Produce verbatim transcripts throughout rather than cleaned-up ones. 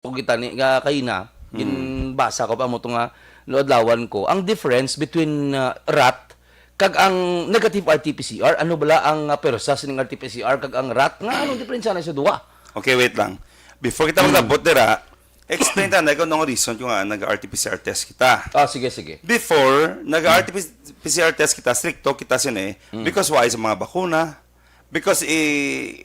ko kita ni nga kay na, ginbasa ko pa mo to nga naadlawan ko. Ang difference between, ah, rat kag ang negative R T P C R, ano bala ang, ah, pwersa sining R T P C R kag ang rat? Nga anong diferensya na sa duha? Okay, wait lang. Before kita maglabot dira, explain ta na kung anong reason kung nga nag-R T P C R test kita. Ah, sige, sige. Before, nag-R T P C R test kita, stricto kita sini, because why sa mga bakuna, because i,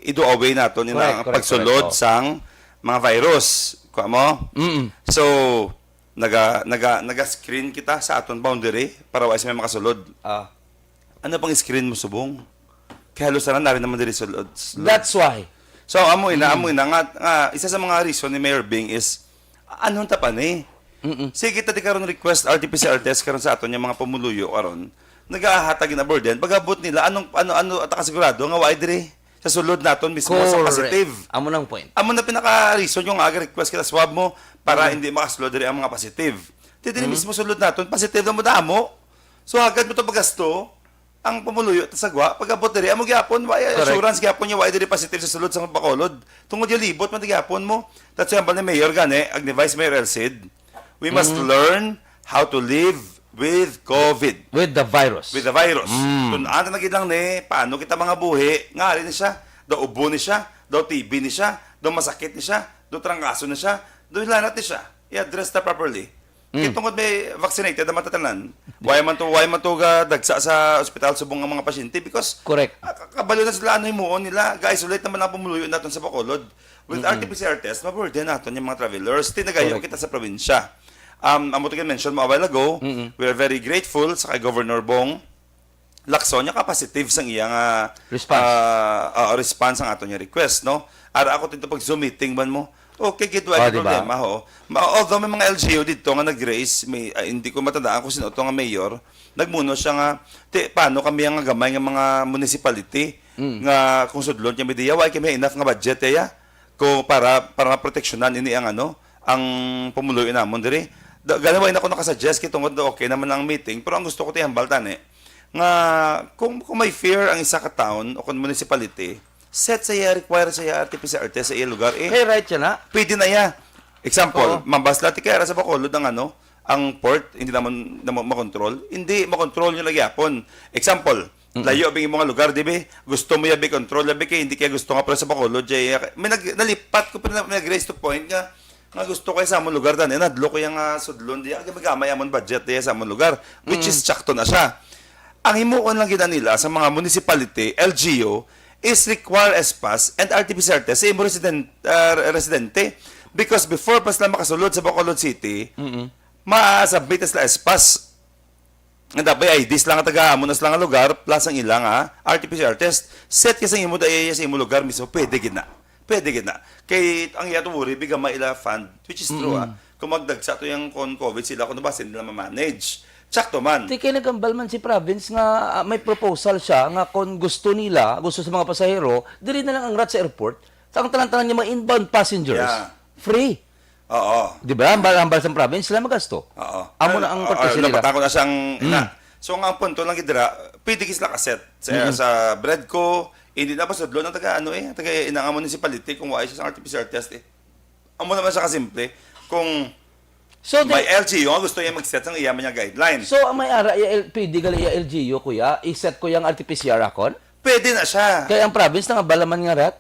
i-do away naton yung Correct, correct, pagsulod correct, oh. sang mga virus. Kuha mo? Mm. So, naga, naga, naga-screen kita sa aton boundary para wala may makasulod. Ah. Ano pang screen mo subong? Kay halos tanan na rin naman diri sulod. sulod. That's why. So, amo ina, amo ina nga, nga isa sa mga reason ni Mayor Bing is anong tapa ni? Mm-mm. Sige, ta di karon request R T P C R test karon sa aton yung mga pumuluyo karon. Nagahatag na burden. Pagabot nila, anong ano ano at kasigurado nga waay diri sa sulod naton mismo sa Correct. Positive. Amo nang point. Amo na pinaka reason yung aga request kita swab mo para hindi makasulod diri ang mga positive. Ti diri mismo sulod naton, positive na mo damo. So hagad mo to pagasto ang pumuluyo ta sa gwa, pagabot diri amo gyapon, way Correct. Assurance gyapon niya way diri positive sa sulod sa Bacolod. Tungod yung libot man gyapon mo. That's why ang ni Mayor gani, ag ni Vice Mayor Elcid, we must learn how to live with COVID. With the virus. With the virus. Mm. Tun-an ta na gid lang ni, paano kita mga buhi? Nga ari ni siya, daw ubo ni siya, daw T B ni siya, daw masakit ni siya, daw trangkaso ni siya, daw hilanat ni siya. I-address ta properly. Mm. Kay tungod may vaccinated naman tatanan. Why man to, why man to ga dagsa sa ospital subong ang mga pasyente? Because Correct. ah, ka- kabalo na sila ano himuon nila, ga-isolate naman ang pumuluyo naton sa Bacolod. With R T P C R test, maburden naton yung mga travelers. Tinagayo Correct. kita sa probinsya. Um, amo to mention mo a while ago, we are very grateful sa kay Governor Bong Lacson nga positive sang iya nga Response. ah, ah, response ang aton nga request, no? Ara ako dito pag Zoom meeting man mo. Okay, gid, wala Ah, gid di ba? problema ho. Ma although may mga L G U dito nga nag-raise, may ah, hindi ko matandaan kung sino to nga mayor, nagmuno siya nga, ti, paano kami ang gamay nga mga municipality Mm. nga kung sudlon kami diya, wala kami enough nga budget ya ko para para maproteksyonan ini ang ano, ang pumuluyo namon diri. Da- Gani wala na ako nakasuggest kay tungod na okay naman ang meeting, pero ang gusto ko tihambal tani nga kung, kung may fear ang isa ka town o kung municipality, set sa iya, require sa iya R T P C R test sa iya lugar eh. Kay right siya na. Pwede na iya. Example, Oo. mambasla ti kaya sa Bacolod ang ano, ang port, hindi naman, naman makontrol. Hindi makontrol yung nagyapon. Example, layo bing mga lugar, di ba? Gusto mo yabi control, yabi kay hindi kaya gusto nga pero sa Bacolod, jay, may nag, nalipat ko pero may nag-raise to point nga nga gusto ko sa amon lugar tani, nadlo ko yung ah, sudlon diya, kay magamay amon budget diya sa amon lugar, which is sakto na siya. Ang himuon lang gid nila sa mga municipality, L G U, is require S pass and R T P C R test sa imo resident, ah, residente. Because before pa sila makasulod sa Bacolod City, ma-submit na sila S pass. Nga dapat I Ds lang ang taga amo na sila nga lugar, plus ang ilang ah, R T P C R test. Set ka sa imo daya sa imo lugar mismo, pwede gid na. Pwede gid na. Kay ang iya to worry, biga may ila fund, which is true ah. Kung magdagsa to yung kon COVID sila, kung basin nila ma-manage. Sakto man. Ti kay nagambal man si province nga ah, may proposal siya nga kung gusto nila, gusto sa mga pasahero, diri na lang ang rat sa airport. Sa ang tanan-tanan niya mga inbound passengers. Yeah. Free. Oo. Di ba? Hambal-hambal sa province, sila magasto. Oo. Amo na ang Ah, parte ah, nila. Napatako na siyang Mm. ina. So, nga ang punto lang gid dira, pwede gid sila kaset sa, sa bread ko, hindi na pasudlo ng taga ano eh, taga ina nga municipality kung wala siya sa R T P C R test eh. Amo naman siya kasimple. Kung So, may the, L G U nga gusto niya mag-set sang iya man niya guideline. so ang may ara, iya, L- pwede gali iya L G U, kuya, i-set ko yung R T P C R akon? Pwede na siya. Kaya ang province, nangabalaman nga rat?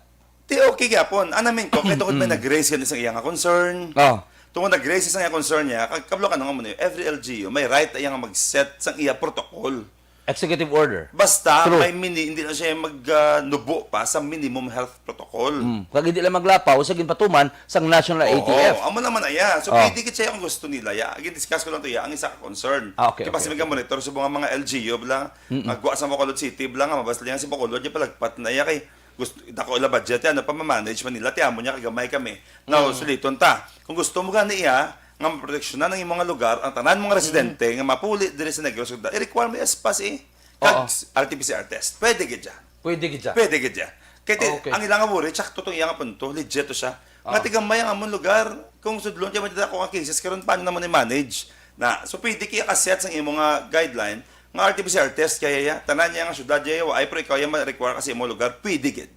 Ti okay gyapon. Anamin ko, kaya tungod may nag-raise gani sa iya nga concern. Oh. Tungod nag-raise sa iya concern niya, kag kablo ka nga mo every L G U, may right iya nga mag-set sang iya protocol. Executive order. Basta True. may mini, hindi na siya mag ah, nubo pa sa minimum health protocol. Mm. Kag hindi lang maglapaw sa ginpatuman sang National Oo, A T F. Amo naman na iya. So, Oh. pwede gid siya kung gusto nila. Ya, gin-discuss ko lang to iya, ang isa ka concern. Ah, okay, Kaya basta okay, may monitor sa mga mga L G U bla, magwa sa Bacolod City bla, nga mabas lang si Bacolod, yung palagpat na iya kay gusto, dako ila budget, ano pa ma-manage man nila, ti amo niya kagamay kami. Now, Mm. suliton ta. Kung gusto mo gani iya, nga maproteksyonan ang imong lugar, ang tanan mga residente nga mapuli diri sa Negros, i-require mo S pass eh. Kag Oo. R T P C R test. Pwede gid siya. Pwede gid siya. Pwede gid siya. Kaya ti- Okay. ang ilang worry, tsakto tong iyang punto, legit to siya. Oo. Nga tigamay ang among lugar, kung sudlon kaya matita ko ang cases, karon paano naman i-manage? Na, so pwede kaya kaset sang imo nga guideline, nga R T P C R test kaya ya, tanan niya nga syudad ya, ay pero ikaw ya ma-require kasi imo lugar, pwede gid.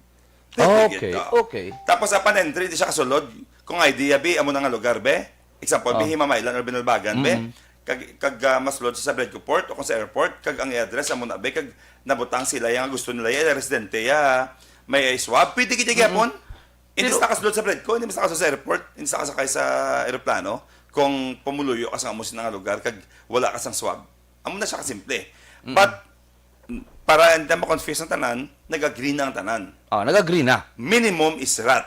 Pwede Okay, gid, oo. Okay. Tapos upon entry, di siya kasulod. kung idea, be, amo na nga lugar, be. Example, be, Oh. Himamaylan or Binalbagan, be. Mm. Kag, kag, ah, masulod sa Bredco Port o kung sa airport, kag ang i-address amo na, be, kag nabutang sila yang gusto nila ya residente ya may swab. Pwede gid Mm. gyapon. Hindi Pero sa kasulod sa Bredco, hindi sa kasulod sa airport, hindi sa kasakay sa eroplano, kung pumuluyo ka sa amo sina nga lugar, kag wala ka sang swab. Amo na siya kasimple. Mm. But, para hindi ma-confuse ang tanan, nag-agree na ang tanan. Ah, nag-agree na. Minimum is rat.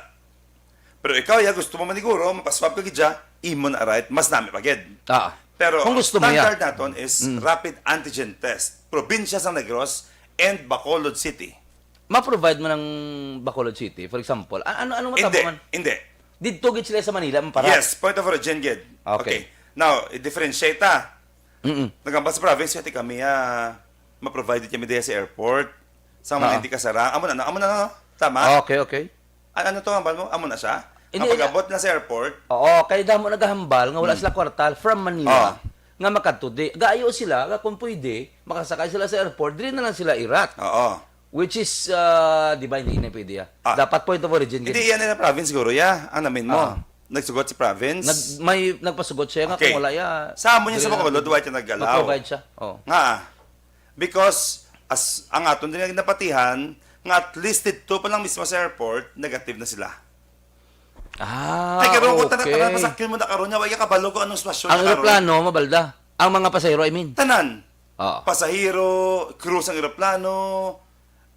Pero ikaw, ya, gusto mo maniguro, mapaswab ka gid siya, imo na right, mas nami pa gid. Ah. Pero Kung gusto mo, ya. standard naton is Mm. rapid antigen test, probinsya sang Negros and Bacolod City. Ma-provide mo ng Bacolod City, for example. A-, ano, ano Hindi, matabo man? hindi. Didto gid sila sa Manila, ang parat. Yes, point of origin gid. Okay. Okay. Now, i-differentiate ta. Mm-mm. Nagambal sa province, ti kami, ah, ma-provide kami diya sa airport. Sa mga Ah. hindi kasara. Amo na, no? Amo na, no? Tama? Okay, okay. An-, ano to, hambal mo? Amo na siya? Hindi, Ang pag-abot na sa airport? Oo, kay damo nagahambal nga wala Hmm. sila kwarta from Manila Oh. nga makadto di. Gaayo sila, nga kung pwede, makasakay sila sa airport, diri na lang sila irat. Oo. Which is, ah, di ba, hindi na pwede, ah. Ah. Dapat point of origin, Hindi, gid. yan na province siguro, ya. Ang namin mo. Ah. Nagsugot si province? Nag-, may nagpasugot siya nga Okay. kung wala, ya, Sa amo niya sa diri na Bacolod, lang. wala siya nag-allow. Mag-provide siya. Oh. Nga, because as ang aton din napatihan, nga at least dito pa lang mismo sa airport, negative na sila. Ah, Ay, karon ko, tanan, okay. tanan, pasakyon mo na karon niya, wala kabalo ko anong sitwasyon Ang niya karon. eroplano, mabalda. Ang mga pasahero, I mean. Tanan. Ah. Pasahero, crew sang eroplano,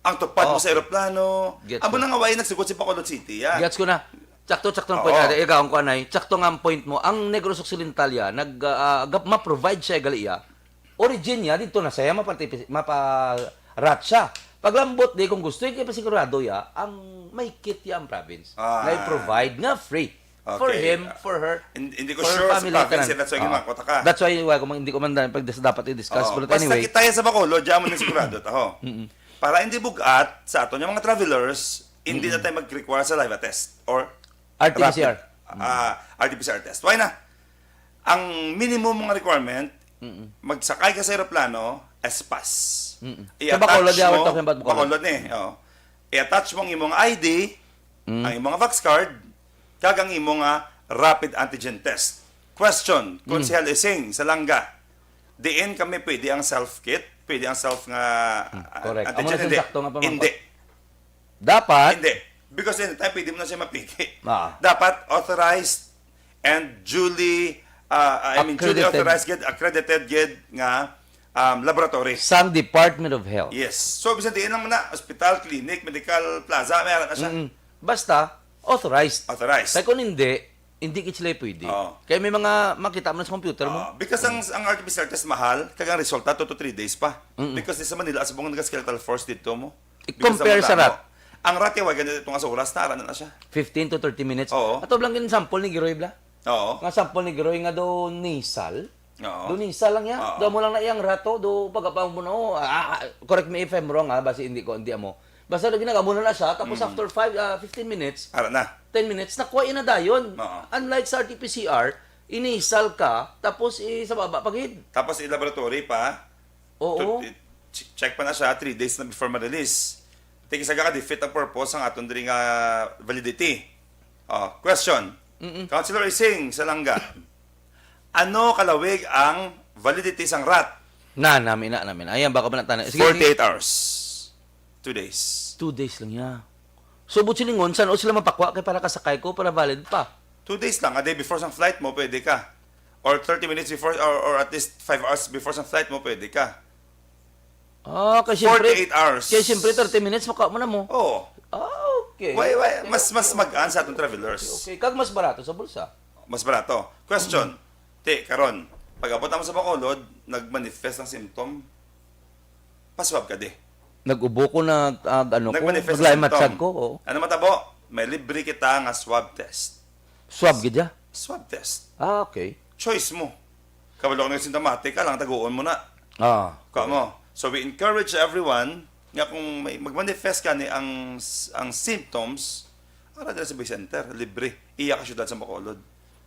ang tupad mo sa Okay. eroplano. Gets Amo ko. na nga, wala nagsugot si Bacolod City, ya. Gets ko na. Sakto, sakto ang Oo. point, ate. Ikaw, ang kuanay. Sakto nga ang point mo. Ang Negros Occidental, ya, nag, ah, gap-, ma-provide siya, gali, ya. Origin niya, dito na siya, mapati-, mapa-rat siya. Paglambot di, kung gusto, yung kaya pasigurado, ya, ang may kit, ya, ang province. Ah. Na i-provide nga free. For Okay. him, for her, Hin-, hindi ko for her sure sa family, province, tanan. eh, that's why Ah. ginawa ko, taka. That's why, why ko man, hindi ko man dahil pag dis-, dapat i-discuss, Oh, but basta anyway. kita yan sa Bacolod, diyan mo na sigurado, taho. Mm-mm. Para hindi bugat sa aton yung mga travelers, hindi Mm-mm. na tayo mag-require sa live test or R T P C R. rapid, ah, R T P C R test. Why na? Ang minimum mga requirement, Mm-mm. magsakay ka sa eroplano, S pass. Mm-mm. I-attach Sa Bacolod, yeah, we're mo, talking about Bacolod. Bacolod ni, oh. I-attach mo ang imong I D, Mm. ang imong Vax card, kag ang imong, ah, rapid antigen test. Question, Mm. Konsehal Ising, sa Langga, diin kami pwede ang self kit? Pwede ang self nga, Hmm, ah, correct. Amo antigen? na sa Hindi. sakto nga pamangkot. Hindi. Dapat. Hindi. Because in time, pwede mo na siya mapili. Ah. Dapat authorized and duly, ah, I mean, duly Accredited. authorized gid, accredited gid nga, um, laboratory. Sang Department of Health. Yes. So, bisan diin lang man na, hospital, clinic, medical plaza, may ara na siya. Mm. Basta, authorized. Authorized. Kay kung hindi, hindi gid sila pwede. Oo. Kay may mga makita mo na sa computer mo. Oo. Because ang, ang R T P C R test mahal, kag ang resulta two to three days pa. Mm-mm. Because di sa Manila, asubong nag-skeletal force dito mo. I-compare Because sa ang rat. damo. Ang rat, wala ganito itong asa oras, na, ara na na siya. Fifteen to thirty minutes. Oo. Ato lang yung sample ni Giroy, bla? Oo. Nga sample ni Giroy nga do nasal. Oo. Do nasal lang niya. Oo. Do mo lang na iyang rato, do pagkapang mo na, oh, ah, ah, correct me if I'm wrong, ah, basi hindi ko, hindi amo. Basta do ginagamo na na siya, tapos Mm. after five, ah, fifteen minutes, Ara na. ten minutes, nakuha na dayon. Oo. Unlike sa R T P C R, inisal ka, tapos i-, sa baba pagid. Tapos i-laboratory pa. Oo. To, i-, ch-, check pa na siya, three days na before ma-release. Tig isa ka defeat ang purpose ang aton diri nga validity. Oh, question. Mm-mm. Councilor Ising sa Langga. Ano kalawig ang validity sang rat? Na, nami na, nami na. Ayan, baka ba na tanan? Sige, sige. Forty-eight hours. Two days. Two days lang niya. So, buot silingon, san-o sila mapakwa kay para kasakay ko, para valid pa? Two days lang. A day before sang flight mo, pwede ka. Or thirty minutes before, or, or at least five hours before sang flight mo, pwede ka. Ah, kay siyempre, Forty-eight hours. kay siyempre, thirty minutes, makawa mo na mo. Oo. Ah, okay. Why, why? Okay, Mas, mas okay, magaan sa atong okay, travelers. okay, okay. Kag mas barato sa bulsa. Mas barato. Question. Mm. Ti, karon, pag-abot naman sa Bacolod, nag-manifest ang symptom, paswab ka di. Nag-ubo ko, nag-, ag-, ano ko, Nag-manifest ang naglaymat symptom. sad ko, oo. Ano matabo? May libre kita nga swab test. Swab gid ya? Swab test. Ah, okay. Choice mo. Kabalo ka nagsintomatic ka lang, taguon mo na. Ah, Ka correct. mo. So, we encourage everyone nga kung may magmanifest ka ni ang, ang symptoms, ara dira sa Bay Center, libre. Iya ka syudad sa Bacolod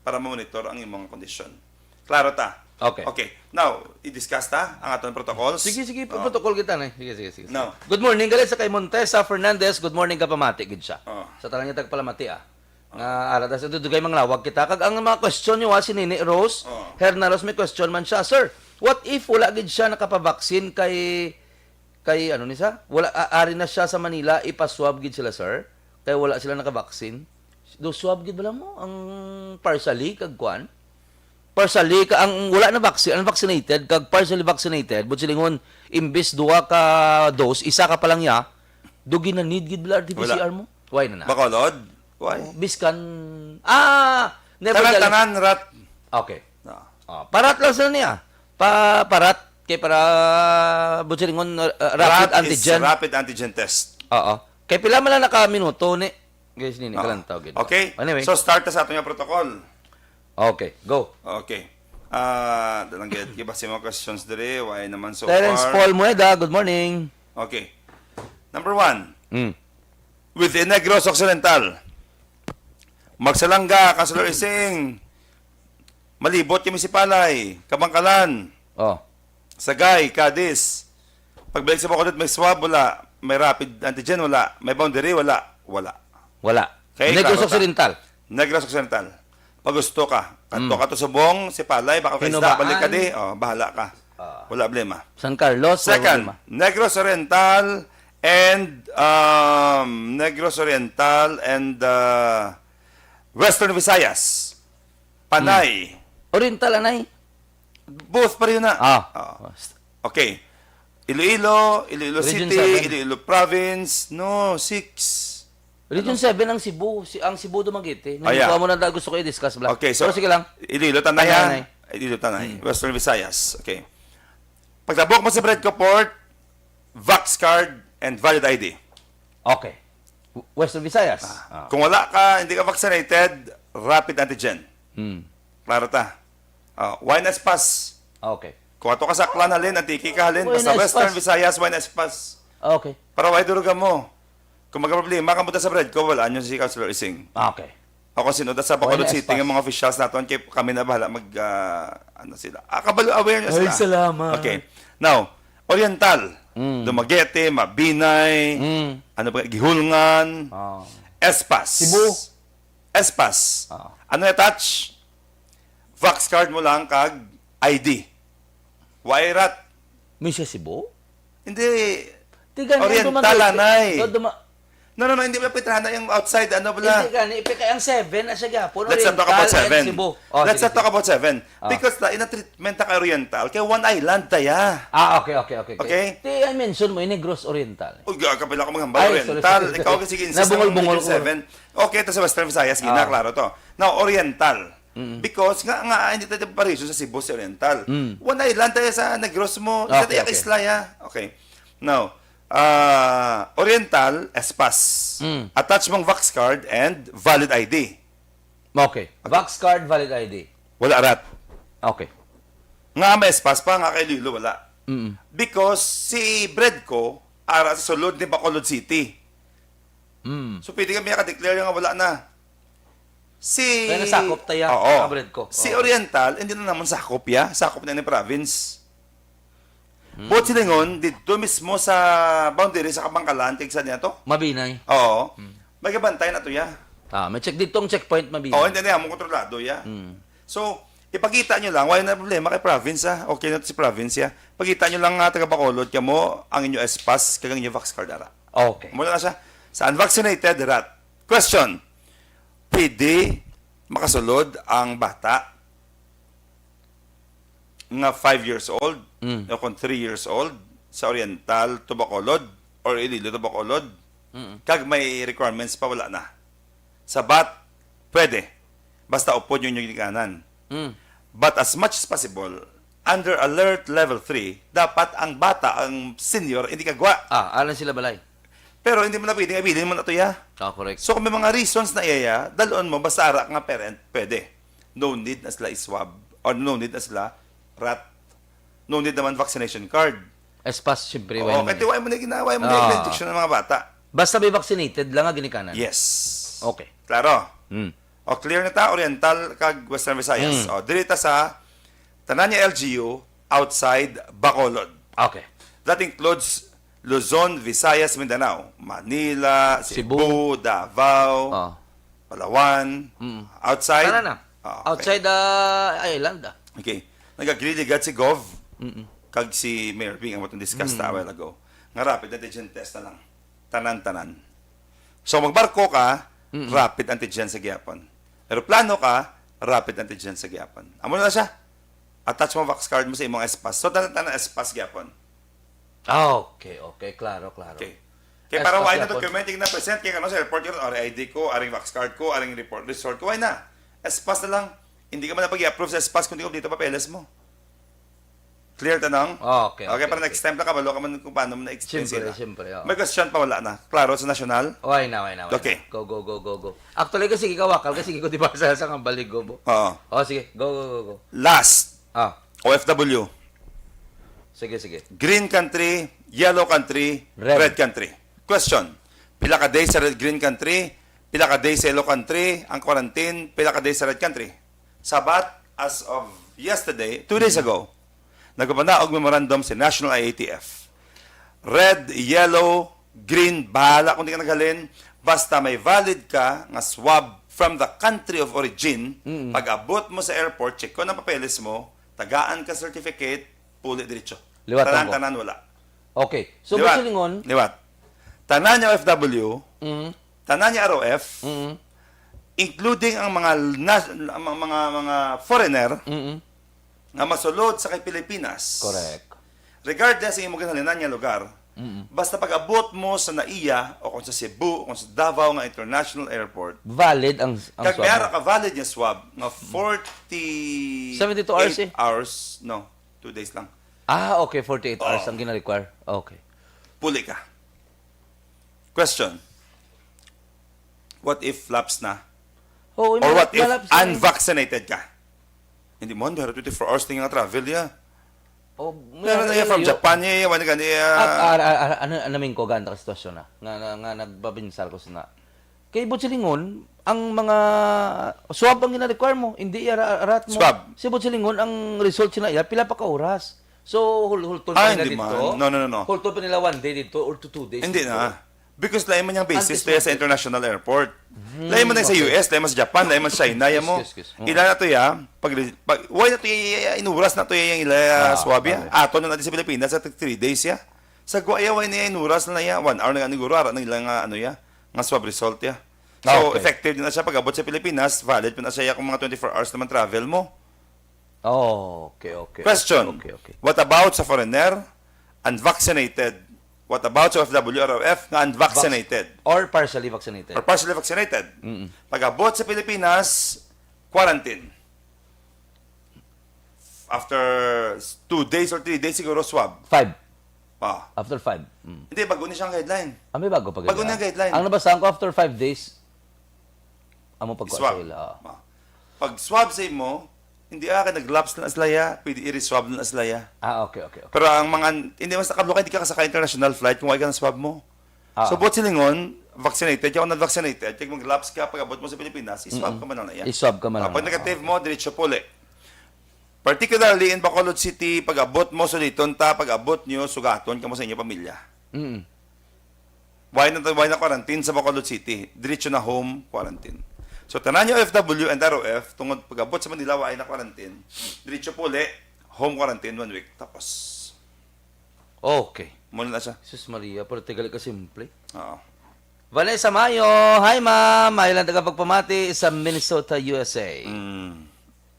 para ma-monitor ang imong kondisyon. Klaro ta? Okay. Okay. Now, i-discuss ta ang aton protocols. Sige, sige, Oh. protocol kita na. Sige, sige, sige, sige. No. Good morning, galit sa kay Montesa Fernandez. Good morning, kapamati, gid siya. Oh. Sa tanan niya, tagpalamati, ah. Nga ara ta sa dudugay manglawag kita. Kag ang mga question niyo, ha, si Nini Rose, Oh. Herna Rose, may question man siya, "Sir, what if wala gid siya nakapabaksin kay, kay ano ni sa? Wala, a-, ari na siya sa Manila, ipaswab gid sila, sir? Kay wala sila nakabaksin?" Do swab gid bala mo ang partially kag kuan? Partially ka ang wala na vaccine, unvaccinated kag partially vaccinated, but silingon, imbis duha ka dose, isa ka pa lang ya, do gina-need gid bala R T P C R Wala. mo? Why na na? Bacolod? Why? Oh, biskan, ah, never Tanan, galing. tanan, rat. Okay. No. Ah, parat lang sila niya. Pa, parat kay para, but silingon, uh, uh, rapid Rat is antigen. rapid antigen test. Oo. Kay pila man lang naka minuto ni? Guys, nini Oo. kalantaw gid. Okay. Anyway. So, start ta sa ato nga protocol. Okay, go. Okay. Ah, dalang gid, iba si mga questions diri. Why naman so Terence far? Paul Mueda, good morning. Okay. Number one, Mm. within Negros Occidental, Magsalanga, Councilor Ising, Malibot kami si Palay, Kabangkalan, Oh. Sagay, Cadiz. Pagbalik sa Bacolod, may swab, wala. May rapid antigen, wala. May boundary, wala. Wala. Wala. Okay, Negros klaro ta. Occidental. Negros Occidental. Pag gusto ka, kadto Mm. ka to Subong, si Palay, baka ka isda, Hinobaan. balik ka di, oh, bahala ka. Ah. Wala problema. San Carlos, wala Second, problema. Negros Oriental and, um, Negros Oriental and, uh, Western Visayas. Panay. Hmm. Oriental, anay? Both pareho na. Ah. Oh. Okay. Iloilo, Iloilo Region City, seven. Iloilo Province. No, six. Region Ano? seven ang Cebu. Si, ang Cebu, Dumaguete. Ah, yeah. Nagkuha mo na da-, gusto ko i-discuss, bla. Okay, so, Pero sige lang. Iloilo, Tanay, Tanay, ha? Tanay. Iloilo, Tanay. Hmm. Western Visayas. Okay. Pagtabok mo sa Bredco Port, Vax card and valid I D. Okay. W-, Western Visayas. Ah. Ah. Kung wala ka, hindi ka vaccinated, rapid antigen. Hmm. Klaro ta. Ah, Y N S pass. Okay. Kung ato ka sa Aklan, halin, Antique ka, halin, Why basta na Western espas? Visayas, Y N S pass. Okay. Para why duruga mo? Kung magka-problema, kamo ta sa Bredco, wala nyo si Councilor Ising. Okay. Ako, sinuda sa Bacolod Wala City espas. nga mga officials naton, kay kami na bahala mag, ah, ano sila. Ah, kabalo, awareness Ay, na. salamat. Okay. Now, Oriental, Mm. Dumaguete, Mabinay, Mm. ano pa, Guihulngan, Oh. Espas. Cebu. Espas. Oh. Ano attach? Vax card mo lang kag I D. Why rat? May siya Cebu? Hindi. Di gani, ang Oriental, dumaguete. Anay. Oh, duma- No, no, no, hindi pala pitrana yung outside, ano pala? Hindi gani, ipikay ang seven na siya gyapon, Let's not talk Oriental about and seven. Cebu. Oh, Let's sige, not talk sige. about seven. Ah. Because na, ina-treatment ta kay Oriental, kay one island ta ya. Ah, okay, okay, okay, okay. Okay? Di, I mention mo, ini Negros Oriental. Uy, ga-, kapila ko maghambal Ay, sorry, Oriental. sorry, Ikaw sorry. kasi insist Nabungol-bungol mo ko. seven. Okay, ito sa Western Visayas, gina, Ah. klaro to. Now, Oriental. Mm. Because nga, nga, hindi tayo pareho sa Cebu, sa Oriental. Mm. One island tayo sa Negros mo, isa Okay, tayo okay. isla ya. Okay. Now, ah, Oriental, Espas. Mm. Attach mong Vax card and valid I D. Okay. Okay. Vax card, valid I D. Wala rat. Okay. Nga may Espas pa, nga kay Iloilo, wala. Mm. Because si Bredco, ara sa sulod ni Bacolod City. Mm. So, pwede kami ka-declare nga wala na. Si Kaya nasakop ta ya, Oo. Kabred ko. Si Oo. Oriental, hindi na naman sakop ya. Sakop na ni province. Hmm. Buot silingon, dito mismo sa boundary sa Kabangkalan, kag sa niya to? Mabinay. Oo. Hmm. May kabantay na to ya. Ah, may check dito ang checkpoint, Mabinay. Oo, hindi na mo kontrolado ya. Hmm. So, ipakita nyo lang, wala na problema kay province, ah. Okay na to si province ya. Pakita nyo lang nga taga Bacolod kamo ang inyo S-Pass, kag ang inyo Vax card, ara. Okay. Mula na siya. Sa unvaccinated, rat. Question, pwede makasulod ang bata nga five years old Mm. o kung three years old sa Oriental to Bacolod or Iloilo to Bacolod? Mm. Kag may requirements pa, wala na. Sa bat, pwede. Basta upod yung ginikanan. Mm. But as much as possible, under alert level three, dapat ang bata, ang senior, hindi kagwa. Ah, alang sila balay. Pero hindi mo na pwedeng abilin mo na to, ya. Ah, correct. So, kung may mga reasons na iya, ya, dalon mo, basta ara nga parent, pwede. No need na sila iswab. Or no need na sila rat. No need naman vaccination card. S-Pass, siyempre, Oo, why naman kaya eh? Why mo na ginawa, why mo na Ah. Injection ng mga bata? Basta may vaccinated lang ang ginikanan. Yes. Okay. Klaro. Hmm. O, clear na ta, Oriental kag Western Visayas. Hmm. O, diri ta sa tanan niya L G U outside Bacolod. Okay. That includes Luzon, Visayas, Mindanao, Manila, Cebu, Cebu. Davao, Ah. Palawan, Mm. outside? Tanan na. Ah, okay. Outside the island, ah. Okay. Nag-agree ligad si Gov Mm-mm. kag si Mayor Bing, ang atong discuss ta a Mm. while ago, nga rapid antigen test na lang. Tanan-tanan. So, magbarko ka, Mm-mm. rapid antigen sa gihapon. Eroplano ka, rapid antigen sa gihapon. Amo na siya. Attach mo vax card mo sa imong S pass. So, tanan-tanan S pass gihapon. Ah, okay, okay. Klaro, klaro. Okay. Kaya Yes, para kasi wala na ako document, yung na-present, kaya ano, sa airport yun, or I D ko, aring vax card ko, aring report result ko, why na? S pass na lang. Hindi ka man na pag-i-approve sa S pass kung di ko dito papeles mo. Clear, Tanong? Ah, okay, Okay, okay, para okay. next time na kabalo ka man kung paano mo na-explain Siyempre, sila. siyempre, oo. May question pa, wala na. Klaro sa national? Why na, why na, why Okay. na? Go, go, go, go, go. Actually, kasi ikaw, wakal, kasi ikaw, di ba, sa, sa kambaligo mo? Oo. Oh, sige, go, go, go, go. Last. Ah. O F W. Sige, sige. Green country, yellow country, Red. red country. Question, pila ka days sa red, green country, pila ka days sa yellow country, ang quarantine, pila ka days sa red country? Sabat, as of yesterday, two days Mm. ago, nagpapanaog memorandum si National I A T F. Red, yellow, green, bahala kung di ka naghalin, basta may valid ka nga swab from the country of origin, Mm. pag-abot mo sa airport, check ko ng papeles mo, tagaan ka certificate, puli diretso. Liwat lang ko. Tanan-tanan wala. Okay. So, Liwat. Butchilingon? Liwat. Tanan niya O F W, Mm. tanan niya R O F, Mm. including ang mga nas-, ang mga, mga foreigner Mm. nga masulod sa kay Pilipinas. Correct. Regardless sa imo ginhalinan nga lugar, Mm. basta pag-abot mo sa NAIA o kung sa Cebu o kung sa Davao nga International Airport, Valid ang, ang kag swab may mo. ara ka valid nga swab nga forty-eight Seventy-two hours eh. hours, no, two days lang. Ah, okay, forty-eight hours Oo. ang gina-require. Okay. Puli ka. Question. What if lapse na? Oo, Or ma-, what if ma-lapse na eh. unvaccinated ka? Hindi mo, hindi, twenty-four hours na nga travel, ya. Oh, Pero may na iya from layo. Japan, ya, ya, wala ka niya. Ah, ah, ah, ah, ano, ano, min ko, ganda ka sitwasyon na. Nga, nga, nga, nagbabinsar ko sa na. Kay Butchilingon, ang mga swab ang gina-require mo, hindi iya ra-, rat mo. Swab. Si Butchilingon, ang result sila iya, pila pa ka oras. So, hul-, hulton pa Ah, nila hindi dito? man. No, no, no, no. Hulton pa nila one day dito or to two days Hindi dito? na. Because lain man yung basis Antes to sa natin. international airport. Hmm, Lain man na sa okay. U S, lain man sa Japan, lain man sa China, ya mo. Excuse, excuse. Oo. Ila na to ya, pag, pag, why na to ya, inuras na to ya yung ila Ah, swab ya? correct. Ato na natin sa Pilipinas sa three days ya. Sa Guaya, why niya inuras na ya? One hour na nga niguro, ara na ilang, ah, ano ya, nga swab result ya. So, Okay. effective din na siya pag-abot sa Pilipinas, valid pa na siya kung mga twenty-four hours naman travel mo. Oh, okay, okay, Question, okay, okay. what about sa foreigner? Unvaccinated. What about sa O F W, R O F nga unvaccinated? Vac-, or partially vaccinated. Or partially vaccinated? Mm-mm. Pag-abot sa Pilipinas, quarantine. After s-, two days or three days siguro, swab. Five. Ah. After five. Mm. Hindi, bago ni siyang guideline. Ah, may bago pa Bago gid, na ah. guideline. Ang nabasahan ko, after five days, amo pag Swab. Sila, ah. Ah. Pag swab sa imo, hindi, ah, kay nag-lapse na sila ya, pwede i-reswab na sila ya. Ah, okay, okay, okay. Pero ang mga, hindi mas nakablo ka, hindi ka kasakay international flight kung wala ka ng swab mo. Ah. So, buot silingon, vaccinated ka o not vaccinated, kaya mag-lapse ka, pag-abot mo sa Pilipinas, i-swab Mm-mm. ka man lang na yan. I-swab ka man Ah, lang pag na, negative ah. mo, diretso puli. Particularly in Bacolod City, pag-abot mo, suliton ta, pag-abot nyo, sugaton ka mo sa inyo pamilya. Mm. Why na, why na quarantine sa Bacolod City? Diretso na home quarantine. So, tanan yung O F W and R O F, tungod pag-abot sa Manila, why na quarantine? Diretso puli, home quarantine, one week. Tapos, Okay. Muna na siya. Jesus Maria, pero tigali ka simple. Oo. Vanessa Mayo, hi ma'am. Maayo lang taga pagpamati sa Minnesota, U S A. Mm.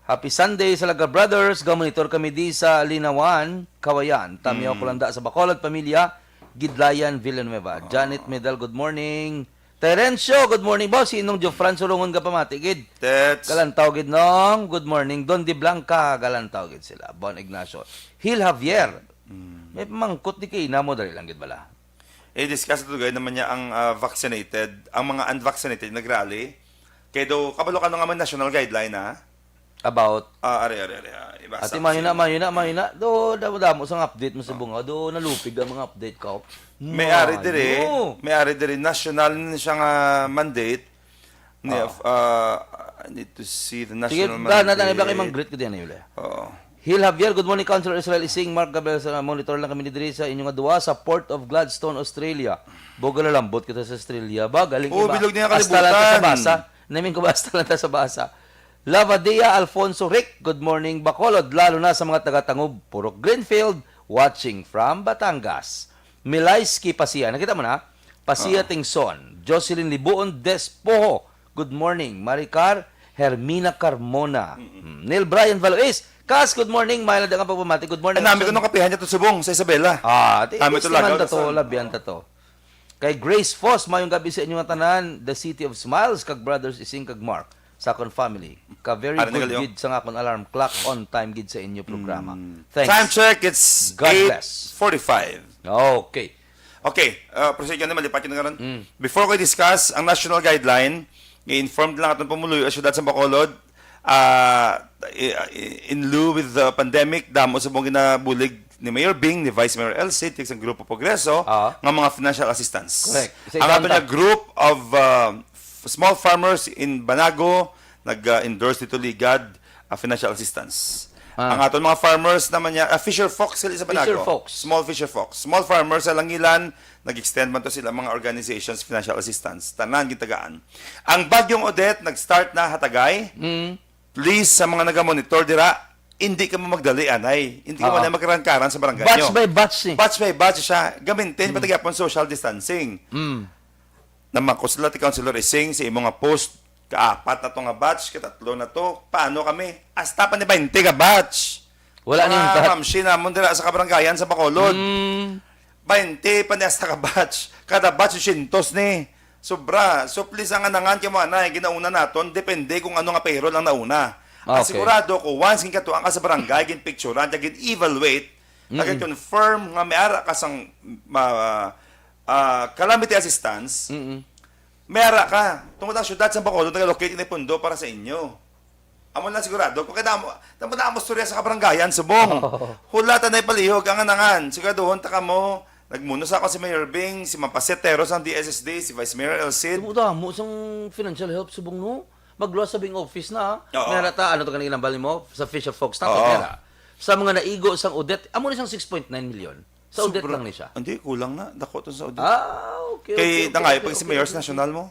Happy Sunday sa Laga Brothers. Ga-monitor kami di sa Linawan, Kawayan. Tamyaw Mm. Kulanda sa Bacolod, pamilya. Gidlayan, Villanueva. Ah. Janet Medal, good morning. Terencio, good morning. Ba, si Inong Jofran Surungon ga pamati, gid. Tets. Galantaw, gid, Nong. Good morning. Don De Blanca, galantaw, gid sila. Bon Ignacio. Hil Javier. Mm. May pamangkot di kay ina mo, dali lang, gid bala. Eh, discuss ito, gaya naman niya ang, ah, vaccinated, ang mga unvaccinated nagrally. Kaya daw, kabalo ka na nga may national guideline, ha? About? Ah, are, are, are, ah, iba Ati sa mahina, sino. mahina, mahina. Do, damo, damo sang update mo sa Oh. bunga. Do, nalupig ang mga update ko. May ari diri, Mayo. may ari diri, national na siya nga mandate. Ni, Ah. ah, I need to see the Sige, national ba, na, na, ba, kay mandate. Mang greet ko diyan, Yule? Oo. Hil Javier, good morning, Councilor Israel Ising, Mark Gabriel, sa monitor lang kami ni diri sa inyo nga duwa sa Port of Gladstone, Australia. Boga lalambot kita sa Australia. Ba, galing Oh, iba. bilog niya Hasta lang kalibutan. Sa basa. Naming ko basta lang ta sa basa. Lavadia Alfonso Rick, good morning, Bacolod, lalo na sa mga taga-Tangub, Purok Greenfield, watching from Batangas. Milayski Pasia, nakita mo na? Pasia Ah. Tingson, Jocelyn Libuon Despojo, good morning, Maricar Hermina Carmona. Mm. Neil Brian Valois, Kas, good morning, may lang nga pagpamati. Good morning, Ang nami ko Action. Nung kapihan niya to subong sa Isabela. Ah, di, Kami di to siya man lagaw, tato, son. Labihan Oo. Tato. Kay Grace Foss, mayong gabi sa inyo nga tanan, the City of Smiles, kag Brothers Ising kag Mark, sa akon family. Ka very Ano na good gali, oh? Gid sa nga akon alarm clock, on time gid sa inyo programa. Mm. Thanks. Time check, it's God bless. Eight forty-five. Okay. Okay, uh, proceed ka na, malipat yun nga ron. Mm. Before ko i-discuss ang national guideline, i-inform lang atong pumuluyo sa syudad sa Bacolod, ah, i- i- in lieu with the pandemic, damo sa mong ginabulig ni Mayor Bing, ni Vice Mayor Elsie, tig sa Grupo Progreso, Ah. nga mga financial assistance. Correct. Sa Ang ato iganda. Niya group of uh, f- small farmers in Banago, nag-endorse dito ligad, ah, financial assistance. Ah. Ang aton mga farmers naman niya, ah, fisher folks sila sa Banago. Fisher folks. Small fisher folks. Small farmers sa Langilan, nag-extend man to sila mga organizations financial assistance. Tanan gitagaan. Ang Bagyong Odette nag-start na hatagay. Mm. Please, sa mga nagamonitor dira, hindi ka mo magdali, anay. Hindi ka Oo. Mo na magkaran-karan sa barangay Batch nyo. By batch, eh. Batch by batch siya. Gamintin, Mm. Pati gyapon social distancing. Mm. Namakos sila ti Councilor Ising sa imo nga post. Kaapat na to nga batch, katatlo na to. Paano kami? Hasta pa ni twenty ka batch. Wala Mga ni yung bat- mamshi namon dira sa kabaranggayan sa Bacolod. Mm. Twenty pa ni hasta ka batch. Kada batch, syentos ni. Sobra. So, please, ang anangan kay mo, anay, ginauna naton, depende kung ano nga payroll ang nauna. Ang Okay. Sigurado ko, once gin katuan ka sa barangay, gin picturean, gin evaluate, Mm-mm. Nag-confirm nga may ara ka sang, ma-, ah, calamity assistance, Mm-mm. May ara ka. Tungod ang syudad sa Bacolod, nag-allocate ini pundo para sa inyo. Amo lang sigurado. Kung kada mo, tamo na amo storya sa kabaranggayan, subong. Hulata na ipalihog ang anangan. Siguraduhon ta kamo, nagmuno sa ako si Mayor Bing, si Mapasetero sang D S S D, si Vice Mayor Elcid. Damo, damo sang financial help, subong, no? Magluwas sa Bing office na, ha? Oo. May ara ta, ano to kanina, bali mo? Sa Fisher Folks na to, Oo. May ara. Sa mga naigo sang Odette, amo ni sang six point nine million. Sa Odette Sobra. Lang ni siya. Hindi, kulang na. Dako to sa Odette. Ah, okay, Kay okay, okay, nangayo okay, pag si okay, Mayor's okay, National okay. Mo.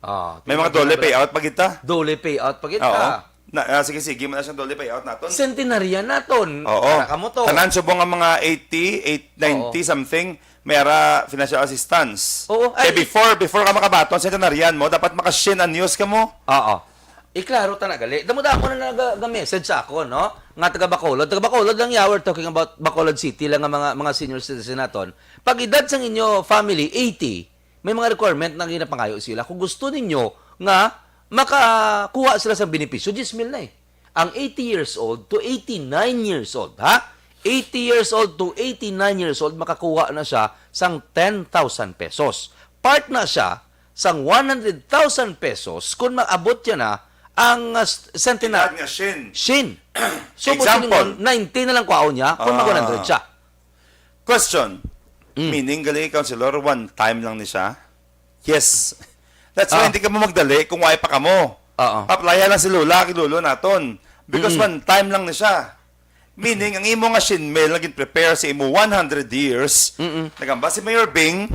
Ah, May mga tingnan dole ko na. Payout pa kita. Dole payout pa kita. Oo. Na, ah, sige, sige, man na siyang dole payout naton. Centenarian naton. Oo. Para kamo to. Tanan subong ang mga eighty, eight, ninety Oo. Something, may ara financial assistance. Oo, Kay ay, before, before ka makabaton, centenarian mo, dapat maka-shin anyos ka mo. Oo. Iklaro ta na gali. Damo-damo na naga-, ga-message sa ako, no? Nga taga Bacolod. Taga Bacolod lang, yeah, we're talking about Bacolod City lang nga mga, mga senior citizen naton. Pag edad sang inyo family, eighty, may mga requirement na ginapangayo sila. Kung gusto ninyo nga makakuha sila sa benepisyo, diyes mil na eh. Ang eighty years old to eighty-nine years old, ha? Eighty years old to eighty-nine years old, makakuha na siya sang ten thousand pesos. Part na siya sang one hundred thousand pesos kung maabot niya na ang, uh, centenary. Edad nga shin. Shin. So, Example. Ninety na lang kwaon niya kung mag one hundred siya. Question. Mm. Meaning, gali, Councilor, one time lang ni siya? Yes. That's why Ah. Hindi ka mo magdali kung wala pa kamo. Oo. Applyan lang si Lola, kay Lolo naton. Because Mm-mm. One time lang ni siya. Meaning, ang imo nga shin mil nga gin-prepare sa imo one hundred years, Mm-mm. Nagamba si Mayor Bing,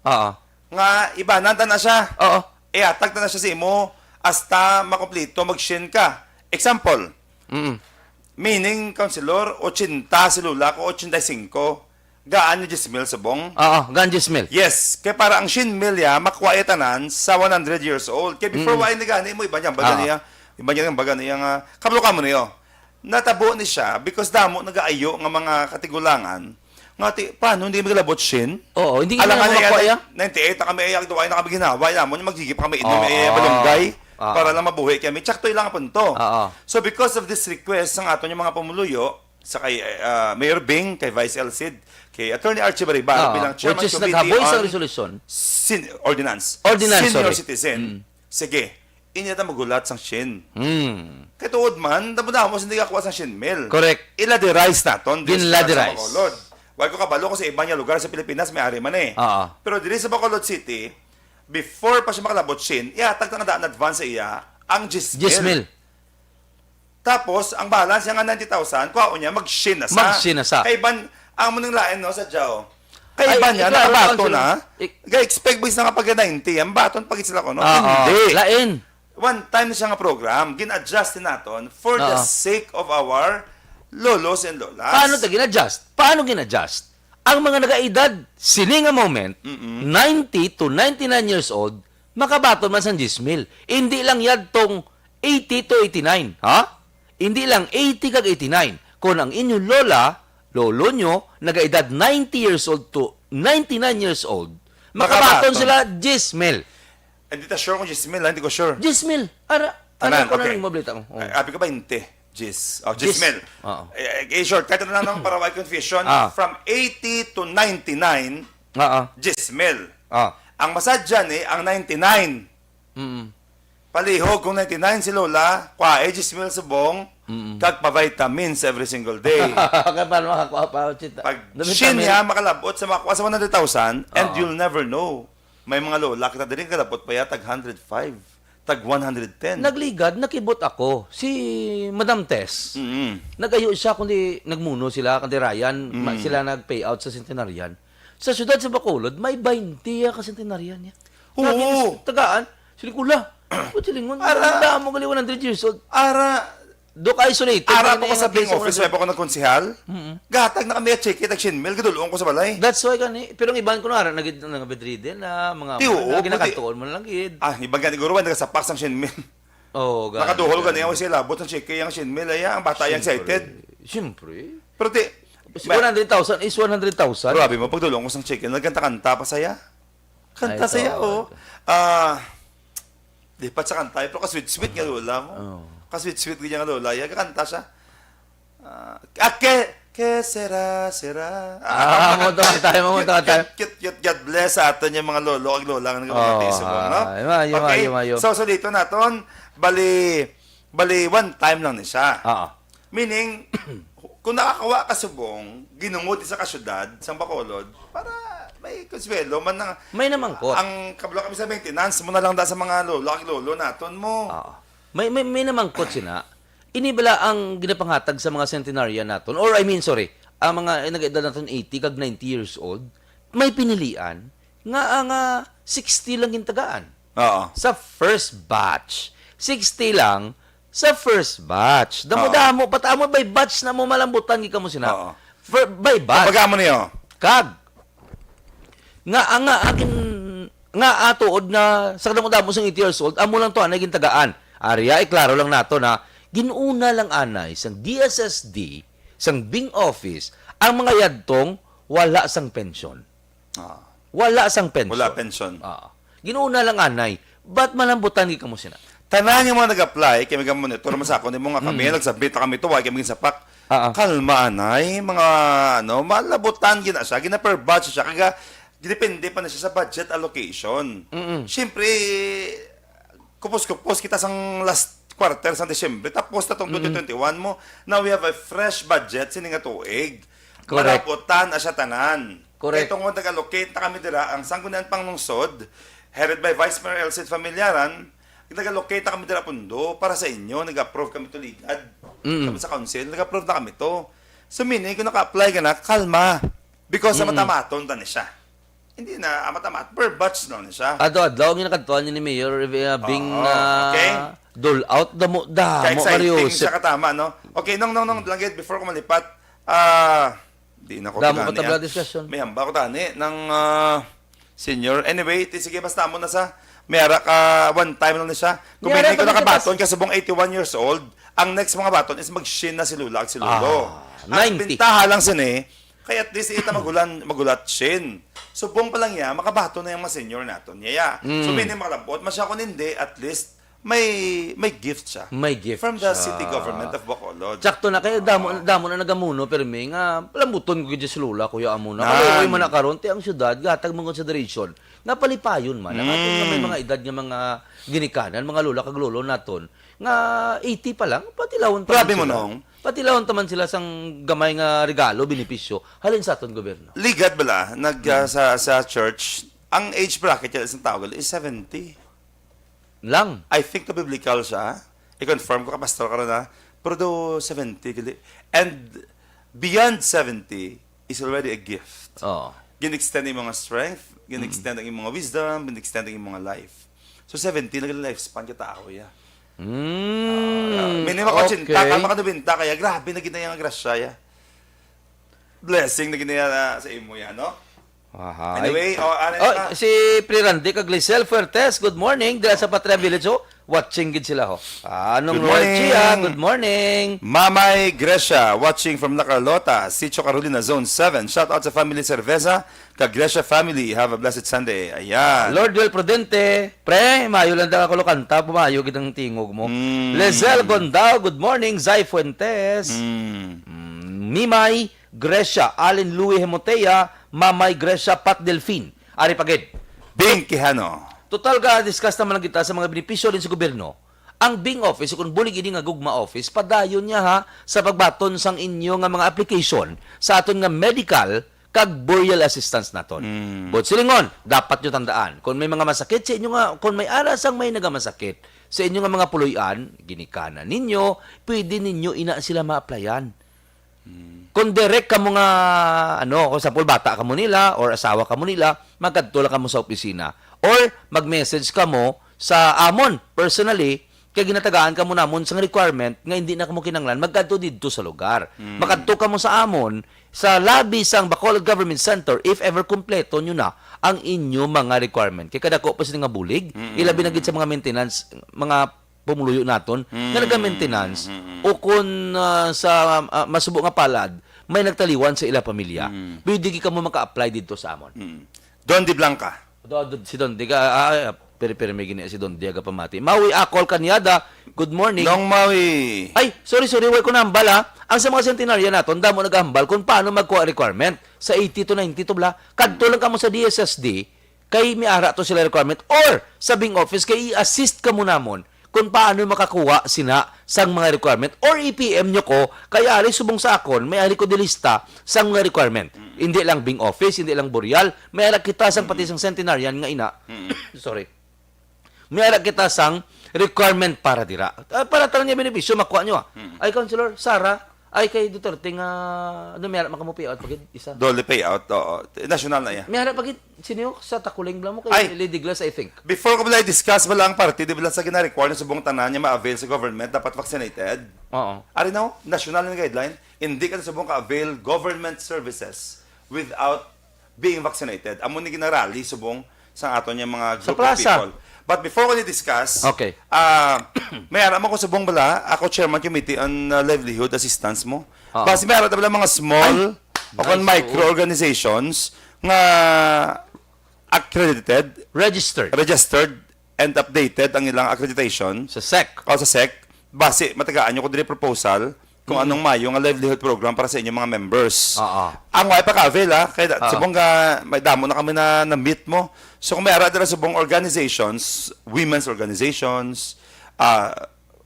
Oo. Nga ibanan ta na siya. Oo. Ihatag ta na siya sa imo hasta makumpleto, mag-shin ka. Example, Mm. Meaning, Councilor, ochenta si Lola ko, ochenta y cinco. Gaan ni diyes mil subong? Oo, gaan diyes mil. Yes, kay para ang shin mil ya, makuha ya tanan sa one hundred years old. Kay before, Mm. Wa ini gani mo, iba niya, baga Oo. Niya, iba niya, baga niya nga, kabalo ka mo niyo. Natabo ni siya because damo nagaayo nga mga katigulangan nga ti, paano hindi maglabot shin? Oo, hindi Alam nga nga na makuha yan, yan. Ninety-eight na kami, ay, duway na kami ginawa, alam mo, yung magigip kami, inom, Oo. Ay, balunggay, Oo. Para lang mabuhi kami. Tsakto lang ang punto. Oo. So, because of this request, ang aton yung mga pumuluyo, sa kay, ah, Mayor Bing, kay Vice Elcid, kay Attorney Archie Baribar, Oo. Bilang Chairman Which is Committee naghaboy sa on resolution. Sin-, Ordinance. Ordinance, Senior sorry. Citizen. Mm. Sige, inya ta magulat sang shin. Hmm. Kay tuod man, damo-damo sa hindi kakuha sang shin mill. Correct. Ila-derize naton, Ginla-derize. Sa Bacolod. Wala ko kabalo kung sa iba niya lugar sa Pilipinas, may ari man eh. Oo. Pero diri sa Bacolod City, before pa siya makalabot shin, ihatag na nga daan advance sa iya ang diyes mil. Diyes mil. Tapos, ang balance niya nga ninety thousand, kuhaon niya, mag-shin na sa. Mag-shin na sa. Kay ban, ang munang lain, no, sa Jao. Kay Ay, ban niya, ikaw, nakabaton ikaw, na. Ik- Ga-expect ba sa nga pag ninety, ang baton pag sila ko, no? Ah, ah. Hindi. Lain. One time na siya nga program, gin-adjust naton for the Oo. sake of our lolos and lolas. Paano ta gin-adjust? Paano gin-adjust? Ang mga nagaedad sini nga moment, Mm-mm. ninety to ninety-nine years old, makabaton man sang diyes mil. Hindi lang yadtong eighty to eighty-nine, ha? Hindi lang eighty kag eighty-nine. Kung ang inyong lola, lolo nyo, nagaedad ninety years old to ninety-nine years old, makabaton Makabaton. sila diyes mil. Hindi ta sure kung diyes mil, ha? Hindi ko sure. Diyes mil. Ara, Tanan, ano ko na okay. ning mabalita mo? Oh. Ay, abi ko ba, hindi? Diyes. Oh, Diyes. diyes mil. Oo. Eh, eh, shortcut na lang para wala confusion. Ah. From eighty to ninety-nine, Oo. diyes mil. Ah. Ang masadya ni, ang ninety-nine. Mm. Palihog kung ninety-nine si Lola, kuha eh, diyes mil subong, Mm. kag pa-vitamins every single day. Kaya paano makakuha pa, Chita? Pag Dami shin tamil. niya, makalabot sa makakuha sa one hundred thousand, and Oo. you'll never know. May mga lola, kita diri kalabot pa ya, tag hundred five, tag one hundred ten. Nagligad, nakibot ako. Si Madam Tess, Mm. nagayo siya, kundi nagmuno sila, kundi Ryan, ma-, Mm. sila nag-pay out sa centenarian. Sa siyudad sa Bacolod, may twenty ya ka centenarian niya. Oo. Lagi na s-, tagaan, siling ko, "La, ba't silingon? Ara. Damo gali, one hundred years old." Ara. Dok isolated. Ara Lagi pa na ko sa yung Bing case office, sa may pa ko nagkonsehal. Mm-mm. Gahatag na kami at cheque, tag shin mil, gadulong ko sa balay. That's why gani. Pero ang iban ko na, ara, nagid-, nang bedridden na, mga Ti, mga oo, naginakantuon mo lang gid. Ah, iban gani, guro, wala nagasapak sang shin mil. Oo, gani, Nakaduhol gani. gani, ang sila, labot ang cheque, ang shin mil, ay, ang bata, ay, Siyempre. excited. Siyempre. Pero ti, One hundred thousand is one hundred thousand. Grabe mo, pagdulong ko sang cheque, nagkanta-kanta pa saya. Kanta Ay, saya, ito. oh. Ah, di pa sa kanta, pero ka-sweet-sweet nga lola mo. Oh. Ka-sweet-sweet nga lola, ya, kanta siya. Ah, ah, que, que será, será. Ah, mo to, tayo, mo to, tayo. Cute, cute, cute. God bless sa aton yung mga lolo, ag lola, nga Oh, nagpapatay sa mga, no? ah, mayo, Okay, mayo, mayo. so, suliton naton, bali, bali, one time lang ni siya. Oo. Meaning, kung nakakawa ka subong, ginungod sa kasyudad, sa Bacolod, para may konsuelo man na May namangkot. ang kabalo kami sa maintenance, mo na lang da sa mga lolo, ang lolo naton mo. Oo. May, may, may namangkot sina. Ini bala ang ginapanghatag sa mga centenarian naton? Or, I mean, sorry, ang mga nag-edad naton eighty kag ninety years old, may pinilian nga ang, ah, sixty lang gintagaan. Oo. Sa first batch, sixty lang sa first batch. Damo-damo, Oo. pat-, amo by batch na mo malambutan, gid kamo sina. Oo. Fir-, by batch. Pagamo niyo. Kag, nga, nga, akin, nga atuod nga sa kadamo-damo sang eighty years old, amo lang to anay gintagaan. Ariya, iklaro lang nato na, ginuna lang anay sang D S S D, sang Bing Office, ang mga yadtong wala sang pensyon. Ah. Wala sang pensyon. Wala pensyon. Ah. Ginuna lang anay. But malambutan gid kamo sina. Tanan yung mga nag-apply, kay mga monitor man sa ako, nimo nga kami, Mm. nagsubmit na kami to, wa kami sapak. Ah, ah. Kalma, anay, mga, ano, malabutan gina siya, gina-per batch siya, kaga, depende pa na siya sa budget allocation. Mm-mm. Siyempre, kupos-kupos kita sang last quarter sa Disyembre, tapos na tong Mm. twenty twenty-one mo, now we have a fresh budget, sini nga tuig. Correct. Malabutan na siya tanan. Correct. Kay tungod nag-allocate na kami dira, ang Sangguniang Panglungsod, headed by Vice Mayor Elcid Familiaran, nag-allocate na kami dira pundo para sa inyo, nag-approve kami to ligad. Mm. Kami sa council, nag-approve na kami to. So, meaning, kung naka-apply ka na, kalma. Because sa Mm. matamaton ta ni siya. Hindi na, ah, matamat. Per batch na ni siya. Adlaw-adlaw, ang ginakadtuan ni Mayor, uh, Bing, Oo, uh, okay. dole out, damo, damo, Ka-exciting Mario Joseph. siya katama, no? Okay, nong, nong, nong, lang gid, before ko malipat, ah, di na ko Damo tugani, pa tabla ah. discussion. May hamba ko tani ng, ah, senior. Anyway, ti, sige, basta mo na sa, may ara ka, one time lang na siya. Kung May ara hindi ko pa nakabaton, kasi subong eighty-one years old, ang next mga baton is mag-shin na si Lula at si Lolo. Ah, Ang ninety. bintaha lang sini, kaya at least ita magulan, magulat shin. Subong pa lang niya, makabaton na yung mga senior naton. Niya, so, Mm. pwede makalabot, masya kung hindi, at least, may, may gift siya. May gift From the siya. city government of Bacolod. Sakto na, kaya damo, Oo. damo na nagamuno, pero may nga, palambuton ko gid si Lola, Kuya Amuna. Nan. Kaluoy man na karon, ti ang syudad, gatag mong consideration. Napalipayon man, ang aton nga may Mm. mga edad nga mga ginikanan, mga lola kag lolo naton, nga eighty pa lang, patilawon pa Grabe man mo, sila. Nong. Patilawon ta man sila sang gamay nga regalo, benepisyo, halin sa aton gobyerno. Ligad bala, nag, Mm. ah, sa, sa church, ang age bracket niya sa tao gali is seventy. Lang. I think to biblical siya. I-confirm ko ka, pastor, karon, ha? Pero do seventy gali. And beyond seventy is already a gift. Oo. Gin-extend ang mga strength, gin-extend Mm. ang mga wisdom, gin-extend ang mga life. So, seventy na gid ang lifespan ka tao, ya. Mm, Ah, minimum okay. ochenta ka, maka nobenta kaya, grabe na gid na yang grasya, ya. Blessing na gid na yan, ah, sa imo yan, no? Aha. Anyway, oh, ano Oh, na? si Pri Randy kag Lisel Fuertes, good morning. Dira sa Patria Village, oh. Watching gid sila, ho. Ah, Nong Good Roel morning. Chia, good morning. Mamay Gracia, watching from La Carlota, Sitio Carolina, Zone seven. Shout out sa family Cerveza, kag Gracia family. Have a blessed Sunday. Ayan. Lord Del Prudente, pre, mayo lang daw ako lo kanta, pumayo gid ang tingog mo. Mm. Lizelle Gondao, good morning. Zay Fuentes. Mm. Mm, Mimay, Gracia, Allen Louis Hemotea, Mamay Gracia, Pat Delfin. Ari pa gid. Bing Quijano. Total, ga-discuss naman lang kita sa mga benepisyo din sa gobyerno. Ang Bing Office, kung bulig ini nga Gugma Office, padayon niya, ha, sa pagbaton sang inyo nga mga application sa aton nga medical kag burial assistance naton. Mm. But silingon, dapat nyo tandaan, kung may mga masakit sa inyo nga, kung may ara sang may nagamasakit sa inyo nga mga puloy-an, ginikanan ninyo, pwede ninyo ina sila ma-applyan. Kung direct kamo nga, ano, kung sampol bata kamo nila or asawa kamo nila, magkadto lang kamo sa opisina or mag-message kamo sa amon personally, kay ginatagaan kamo namon sang requirement nga hindi na kamo kinahanglan magkadto didto sa lugar. Mm. Makadto kamo sa amon sa lobby sang Bacolod Government Center if ever kompleto nyo na ang inyo mga requirement. Kay kadako pa sini nga bulig, Mm. ilabi na gid sa mga maintenance, mga pumuluyo naton nga Mm, naga-maintenance mm, mm. o kun, ah, sa, ah, masubo nga palad may nagtaliwan sa ila pamilya, Mm. pwede gid kamo maka-apply didto sa amon. Mm. Don De Blanca. Do, do, si Don Diga, ah, ah, piri-piri may gini si Don Diga pamati. Maui Akol Kanyada, good morning. Nong Maui. Ay, sorry, sorry, way ko nahambal, ha. Ang sa mga centenarian naton, damo nagahambal kung paano magkuha requirement sa eighty to ninety to bla. Kadto lang kamo sa D S S D, kay may ara to sila requirement or sa Bing Office kay i-assist kamo namon kung paano makakuha sina sang mga requirement or i-P M nyo ko kay ari subong sa akon may ari ko di lista sang mga requirement. Mm. Hindi lang Bing Office, hindi lang Burial, may ara kita sang pati Mm. sang centenarian nga ina. Mm. Sorry. May ara kita sang requirement para dira. Ah, para tanan niya benepisyo makuha nyo, ah. Mm. Ay, Councilor Sara, ay kay Duterte nga, ano, may ara man kamo payout pa gid isa. Dole payout, oo. National na iya. May ara pa gid, sino sa Takuling bla mo kay Ay. Lady Glass, I think. Before ko pala i-discuss, wala ang party, di ba lang sa gina-require na subong tanan niya ma-avail sa government, dapat vaccinated? Oo. Ari na, oh, national na guideline, hindi ka subong ka-avail government services without being vaccinated. Amo ni ginarally subong sa aton nga mga Sa group of plaza. people. But before ko ni-discuss, Okay. ah, may ara mo ko subong bala, ako chairman committee on, uh, livelihood assistance mo. Oo. Basi may ara ta bala mga small Ay, o kon nice, micro oo. organizations nga accredited, Registered. registered, and updated ang ilang accreditation. Sa sec. O sa sec. Basi, matagaan nyo ko diri proposal kung Mm. anong mayo nga livelihood program para sa inyong mga members. Oo. Ang way pa ka-avail, ha? Kaya da- Oo. subong nga, may damo na kami na na-meet mo. So, kung may ara dira subong organizations, women's organizations, ah,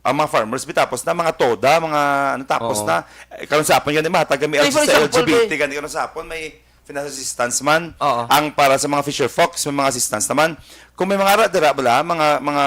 ang mga farmers, bitapos na mga TODA, mga ano, tapos Oo. na. Eh, karon sa hapon gani, mahatag kami Like, for L G C, example, L G B T, may gani karon sa hapon, may financial assistance man. Oo. Ang para sa mga fisher folks, may mga assistance naman. Kung may mga ara dira, bala, mga, mga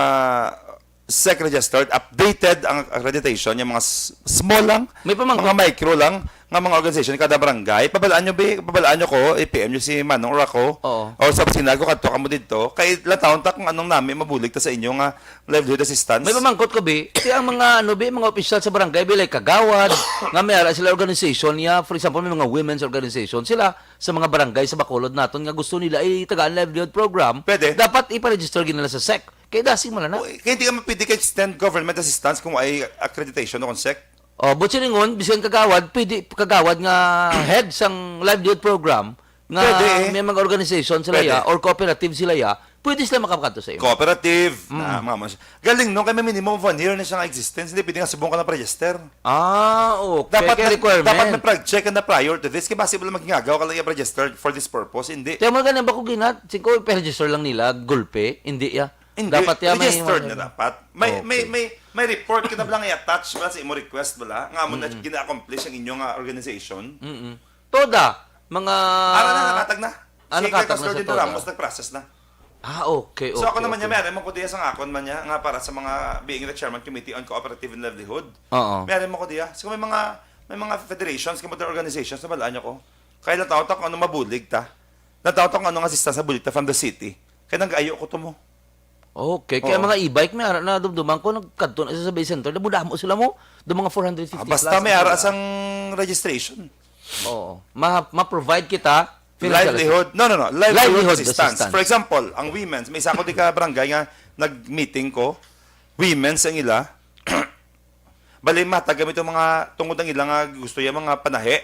sec registered, updated ang accreditation, yung mga s-, small lang, May pamangkot. mga micro lang, nga mga organization, kada barangay, pabalaan nyo, bi-, pabalaan nyo ko, i-P M nyo si Manong or ako, Oo. or sa opisina ko, kadto kamo didto, kay lantawon ta kung anong nami mabulig ta sa inyo nga livelihood assistance. May pamangkot ko, bi, ti ang mga, ano, bi, mga opisyal sa barangay, bi, like, kagawad, nga may ara sila organization niya, for example, may mga women's organization sila sa mga barangay sa Bacolod naton nga gusto nila itagaan livelihood program, Pwede. dapat ipa-register gid nila sa sec. Kay dasig man na. O, kaya hindi ka mapwede ka extend government assistance kung ay accreditation o kung sec. Oh, but silingon, bisan kagawad, pwede kagawad nga head sang livelihood program nga Pwede, eh. may mga organization sila Pwede. ya or cooperative sila ya, pwede sila makapagkadto sa imo. Cooperative, Mm. na mga mas-, galing, no? Kaya may minimum of one year na siya nga existence. Hindi pwede nga subong ka lang pa-register. Ah, okay. Dapat Kaya na, requirement. dapat may project ka na prior to this. Kaya basi wala magingagaw ka lang i-register for this purpose. Hindi. Kaya mo ganun ba ko ginat-, singko, i-register lang nila, gulpe, hindi ya. Hindi, Dapat ya may registered mga na dapat. May, Okay. may, may, may report ka na ba lang i-attach ba sa imo request ba lang? Nga mo na Mm-mm. gina-accomplish ang inyong, ah, organization? Mm-mm. Toda, mga Ara na, nakatag na. Ah, Si nakatag na Councilor sa Dito toda. Ramos nag-process na. Ah, okay, So, ako okay, naman niya, okay. meron mo ko diya sa akon man niya, nga para sa mga being the chairman committee on cooperative and livelihood. Oo. Meron mo ko diya. So, may mga, may mga federations, kay mga organizations na balaan niyo ko. Kaya nataot ako ano mabulig ta. Nataot ako ano nga assistance na bulig ta from the city. Kaya nag-ayo ko to mo. Okay, kaya Oo. mga e-bike, may ara na dumduman ko, nagkadto na sa Bay Center, damo-damo sila mo, do mga four hundred fifty Ah, basta plus may na ara sila. sang registration. Oo. Ma-, ma-provide kita financial Livelihood. No, no, no. Livelihood Livelihood assistance. assistance. For example, ang women's, may isa ko di ka barangay nga nag-meeting ko, women's ang ila. Bali, matag kami itong mga, tungod ang ila nga gusto yung mga panahi.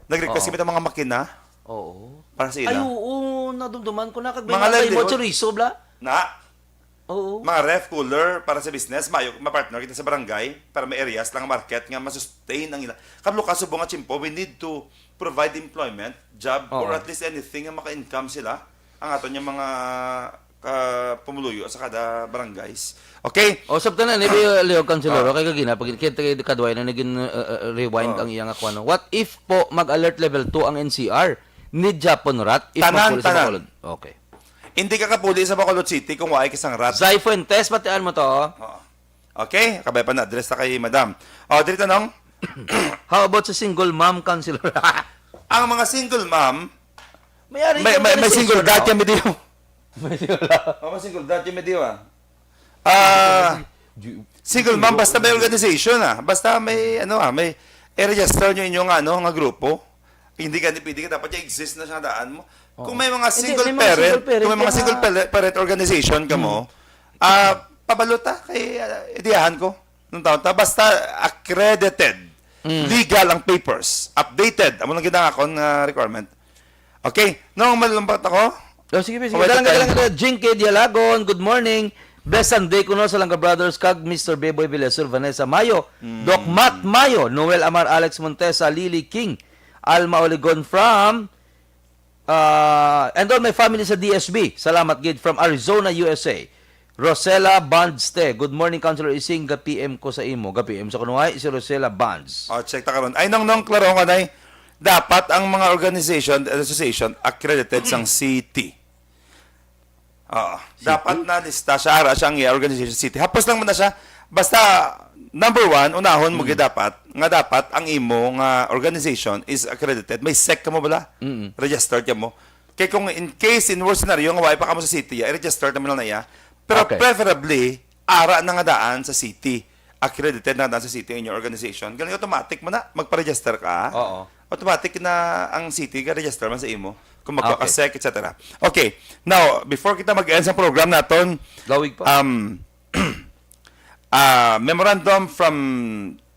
Nag-request Oo. kami itong mga makina Oo. para sa Ay, ila. oo, nadumduman ko na. Kag may Mga mga tayo mo livelihood. chorizo, bla? Na? Oo. Mga ref, cooler para sa business, mayo, ma-partner kita sa barangay para may areas lang market nga ma-sustain ang ila. Kablo ka, subong nga tiyempo, we need to provide employment, job, or Oo. at least anything nga maka-income sila. Ang aton yung mga ka-, pumuluyo sa kada barangays. Okay? O, sabta na, ni Leo Canceloro, Ah. kay kagina, pag, kay, kay kadway na naging, uh, uh, rewind Ah. ang iyang ako, ano. What if po mag-alert level two ang N C R? Need Japon rat? If Tanan, magpuli sa tanan. Bacolod? Okay. Hindi ka kapuli sa Bacolod City kung waay ka sang rat. Zay Fuentes, batian mo to. Oo. Okay, kabay pa na address ta kay Madam. O, diri tanong. How about sa single mom, Councilor? Ang mga single mom, May ari may, yung may, may organization, single dad no? kami diyo. May single dad. Oh, may single dad kami diyo, ah. Ah, Ju- single mom, basta may organization, ah. Basta may, ano, ah, may i-register nyo inyong, ano, nga grupo. Hindi ka, hindi pwede ka, dapat yung exist na siya daan mo. Oo. Kung may mga Hindi, single may mga parent, single parent, kung may mga yung single mga pare-, parent organization ka mo, Hmm. ah, pabalota kay, ah, idiyahan ko. Nung taon ta, basta accredited, Mm. legal ang papers, updated. Amo lang gid ang akon nga requirement. Okay, no, malumpat ako. Oh, sige, sige. Kaway Dalang, tatay. dalang, dalang. Jinky Dialagon, good morning. Blessed Sunday kuno sa Langga Brothers kag Mister Beboy Villasur, Vanessa Mayo, Mm. Doc Matt Mayo, Noel Amar, Alex Montesa, Lily King, Alma Oligon from, uh, and all my family sa D S B. Salamat gid from Arizona, U S A. Rosella Bonds te. Good morning, Councilor Ising. Ga-P M ko sa imo. Ga-P M sa kuno ay si Rosella Bonds. Oh, check ta karon. Ay, nong, nong, klaro nga, nay. Dapat ang mga organization and association accredited sang city. Oo. City? Dapat na lista siya, ara siya ang iya organization city. Hapos lang man na siya. Basta, number one, unahon mo Mm. gid dapat, nga dapat ang imo nga organization is accredited. May sec ka mo bala? Mm. Registered ka mo. Kay kung in case, in worst scenario, nga wala pa kamo sa city, ya, i-register naman na iya. Pero Okay. preferably, ara na nga daan sa city. Accredited na nga daan sa city ang inyong organization. Galing automatic mo na, magpa-register ka. Oo. Automatic na ang city ga-register man sa imo. Kung Okay. magkakasek, et cetera. Okay. Now, before kita mag-end sa program naton, Gawig pa. um, ah, memorandum from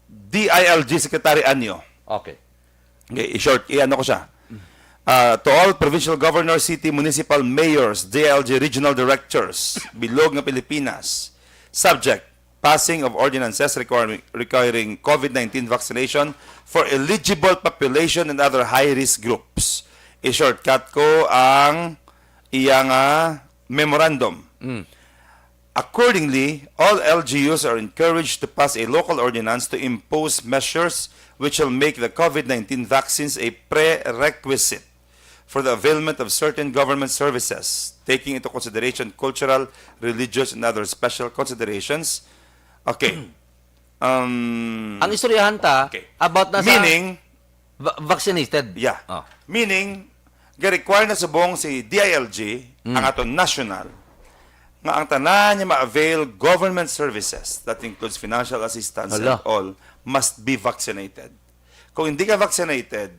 D I L G Secretary Anyo. Okay. Okay, i-short, i-ano ko siya. Uh, to all provincial governors, city, municipal mayors, D I L G regional directors, bilog nga Pilipinas, subject, passing of ordinances requiring, requiring COVID nineteen vaccination for eligible population and other high-risk groups. I-shortcut ko ang iya nga memorandum. Mm. Accordingly, all L G Us are encouraged to pass a local ordinance to impose measures which will make the COVID nineteen vaccines a prerequisite for the availment of certain government services, taking into consideration cultural, religious, and other special considerations. Okay. Um, Ang istoryahan ta, Okay. about na sa Meaning, va-, vaccinated. Yeah. Oh. Meaning, ga-require na subong si D I L G, Mm. ang aton national, nga ang tanan niya ma-avail government services, that includes financial assistance Hala. and all, must be vaccinated. Kung hindi ka vaccinated,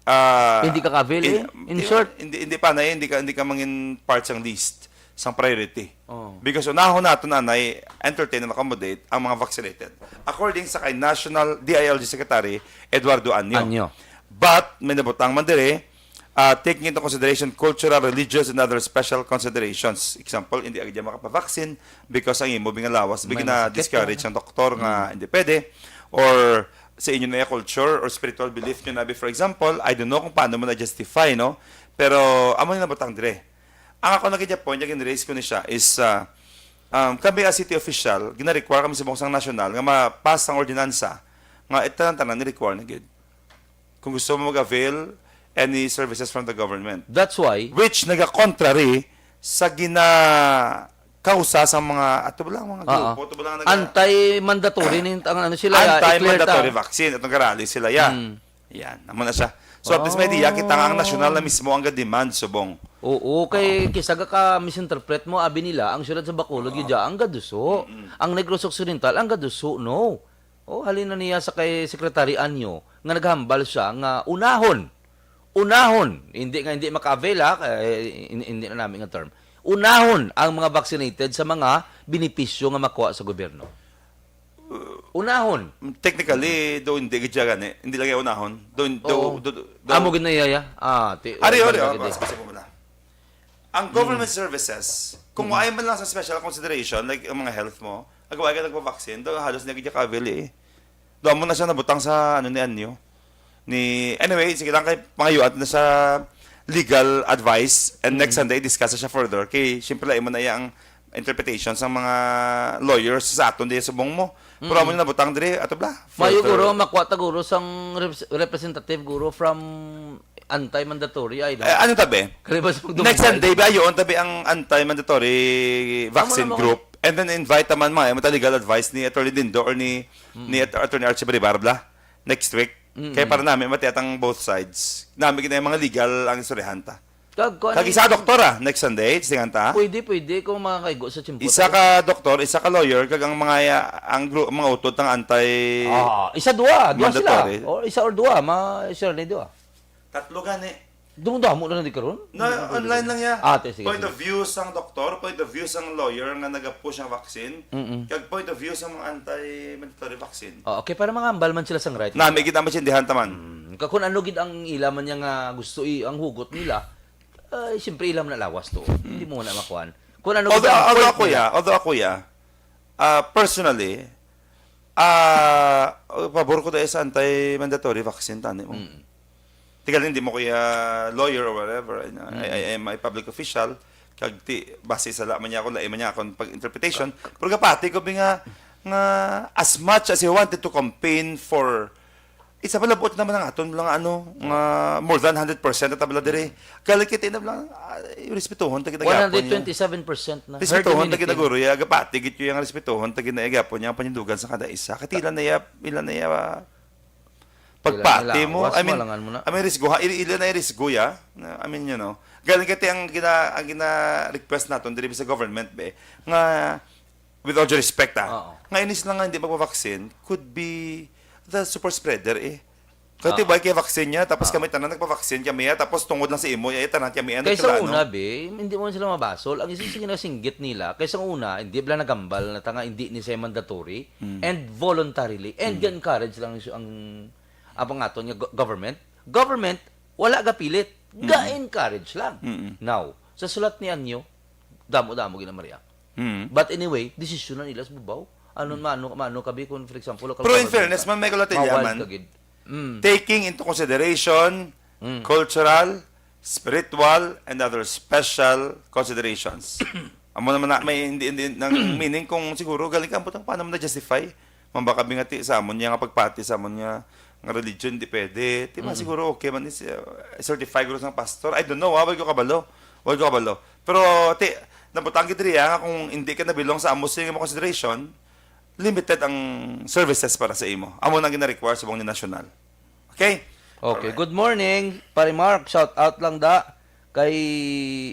ah, Hindi ka ka-avail, in, eh? In hindi, short. hindi, hindi pa na, hindi ka, hindi ka mangin part sang list, sang priority. Oh. Because unahon nato na nay entertain and accommodate ang mga vaccinated. According sa kay National D I L G Secretary Eduardo Anyo. Anyo. But, may nabutang man dire, ah, taking into consideration cultural, religious, and other special considerations. Example, hindi agad makapavaksin because ang imo bingalawas, May bigyan na masakit discourage ka. ang doktor nga Mm. hindi pwede. Or sa inyo na culture or spiritual belief nyo na, for example, I don't know kung paano mo na-justify, no? Pero, amo na nabutang dire. Ang ako na gid point, yung raise ko ni siya is, ah, um, kami as city official, gina-require kami sa bungsang nasyonal nga ma-pass ang ordinansa nga itanan-tanan ni-require na gid. Kung gusto mo mag-avail any services from the government. That's why Which naga-contrary sa gina-, kausa sa mga, ato ba lang, mga Oo. grupo, ato ba lang naga- Anti-mandatory ni ang ano sila, ya, i-clear Anti-mandatory ta. vaccine, atong karali sila, ya. Mm. Yan, amo na siya. So, at least may idea kita nga ang nasyonal na Oh. mismo ang ga-demand subong. Oo, kay kisa ga ka misinterpret mo, abi nila, ang siyudad sa Bacolod, gid ang gaduso. Ang Negros Occidental, ang gaduso, no. Oh, halin na niya sa kay Secretary Anyo, nga naghambal siya nga unahon. Unahon, hindi nga hindi maka-avail, ha, kay hin-, hindi na namin nga term. Unahon ang mga vaccinated sa mga benepisyo nga makuha sa gobyerno. Unahon. Technically, do hindi gid siya gani. Hindi lang yung unahon. Do, do, Oo. do, do, Amo gid na iya, ya. Ah, ti-, Ari, oh, ari, banda oh, gid eh. mas gusto mo na. Ang government services, kung wala man lang sa special consideration, like ang mga health mo, ang wala ka nagpa-vaccine, do halos hindi ka avail eh. Do mo na siya nabutang sa ano ni Anyo. Ni, anyway, sige lang kay pangayuan na sa legal advice and next Sunday discuss siya further. Kay, siyempre, lain man na iya ang interpretation sa mga lawyers sa aton di subong mo. Pero amo na nabutang diri, ato bla. Mayo further. Guro, makuha ta guro sang reps-, representative guro from anti-mandatory, ay, no? Eh, ano tabi? Kaya ba sa pagdumugay? Next Sunday ba yun tabi ang anti-mandatory vaccine Amo na, amo. Group? And then invite naman mga mata legal advice ni Attorney Dindo or ni ni At- Attorney Archie Baribar bla next week. Kaya para namin matiatang both sides. Namin kita yung mga legal ang istoryahan ta. Kag, kuan Kag ni- isa doktor ah, next Sunday, sisingan ta. Pwede, pwede kung makakaigo sa chimpo. Isa ka doktor, isa ka lawyer, kag ang mga ang group, mga utod tang anti Ah, isa dua, dua sila. Mandatory. O isa or dua, ma sure ni dua. Tatlo gani. Dumdamo na lang di karon. Na online lang ya. Ah, te, sige, Point sige. of view sang doktor, point of view sang lawyer nga nagapush ang vaccine, Mm-mm. kag point of view sang mga anti-mandatory vaccine. Oh, okay, para mangambal man sila sang right. Nami kita maintindihan taman. Mm, ka kung ano gid ang ila man niya nga gusto i ang hugot nila, ay siyempre ila man na lawas to. Hindi mo na makuan. Kung ano gid Although, ang although point ako nila. ya, although ako ya, ah, personally, ah, pabor ko dahil sa anti-mandatory vaccine tani mo. Mm. Tigal hindi mo kuya lawyer or whatever. I, I, I am a public official. Kag ti, base sa laman niya ako, laman niya akong pag-interpretation. Pero kapati ko bi nga, nga as much as he wanted to campaign for, isa pala buot naman ang aton lang ano, nga more than hundred percent na tabla diri. Kaya kita na lang, ah, respetuhon ta kita gyapon niya. One hundred twenty-seven percent na. Herd Respetuhon ta immunity. Kita guro ya, kapati gid yung respetuhon ta ginaagapo niya ang panindugan sa kada isa. Katilan na iya, ilan na iya, ah, pagpati Ilang mo, lawas I mo, mean, langan mo na. I mean, risgo, ha, ili, ili na yung risgo, ya. Na, I mean, you know, galing kati ang gina, ang gina-request naton diri sa government, be, nga, with all due respect, ah, Oo. nga inis lang nga hindi magpa-vaccine could be the super spreader, eh. Kati Oo. ba kay vaccine niya, tapos kami tanan nagpa-vaccine kami, ya, tapos tungod lang sa imo, ya, tanan kami, ya, Kay sa nagkilala, una, no? be, hindi mo sila mabasol. Ang isa sa ginasinggit nila, kay sa una, hindi bala nagambal na tanga, hindi ni siya mandatory, Mm. and voluntarily, and ga-encourage lang ang, ang pangaton nga go- government. Government, wala gapilit. Ga-encourage lang. Mm. Now, sa sulat ni Anyo, damo-damo ginamariak. Mm. But anyway, desisyon na nila sa bubaw. Ano, mano, mano kabi kung, for example, local Pero in government fairness ka, man, may kulatilla ma-wild man. ka gid. Mm. Taking into consideration Mm. cultural, spiritual, and other special considerations. Amo naman na, may hindi, hindi, nang meaning kung siguro galing ka, putang paano mo na-justify? Mambaka bingati sa amon niya nga pagpati sa amon nga, nga religion, di pwede. Di ba siguro okay man is uh, certify guro sa pastor? I don't know, ah, wag ko kabalo. Wag ko kabalo. Pero ti nabutang gid riya nga kung hindi ka na-belong sa amo sa mga consideration, limited ang services para sa imo. Amo na ang gina-require sa mga national. Okay? Okay, good morning, Pare Mark. Shout out lang da kay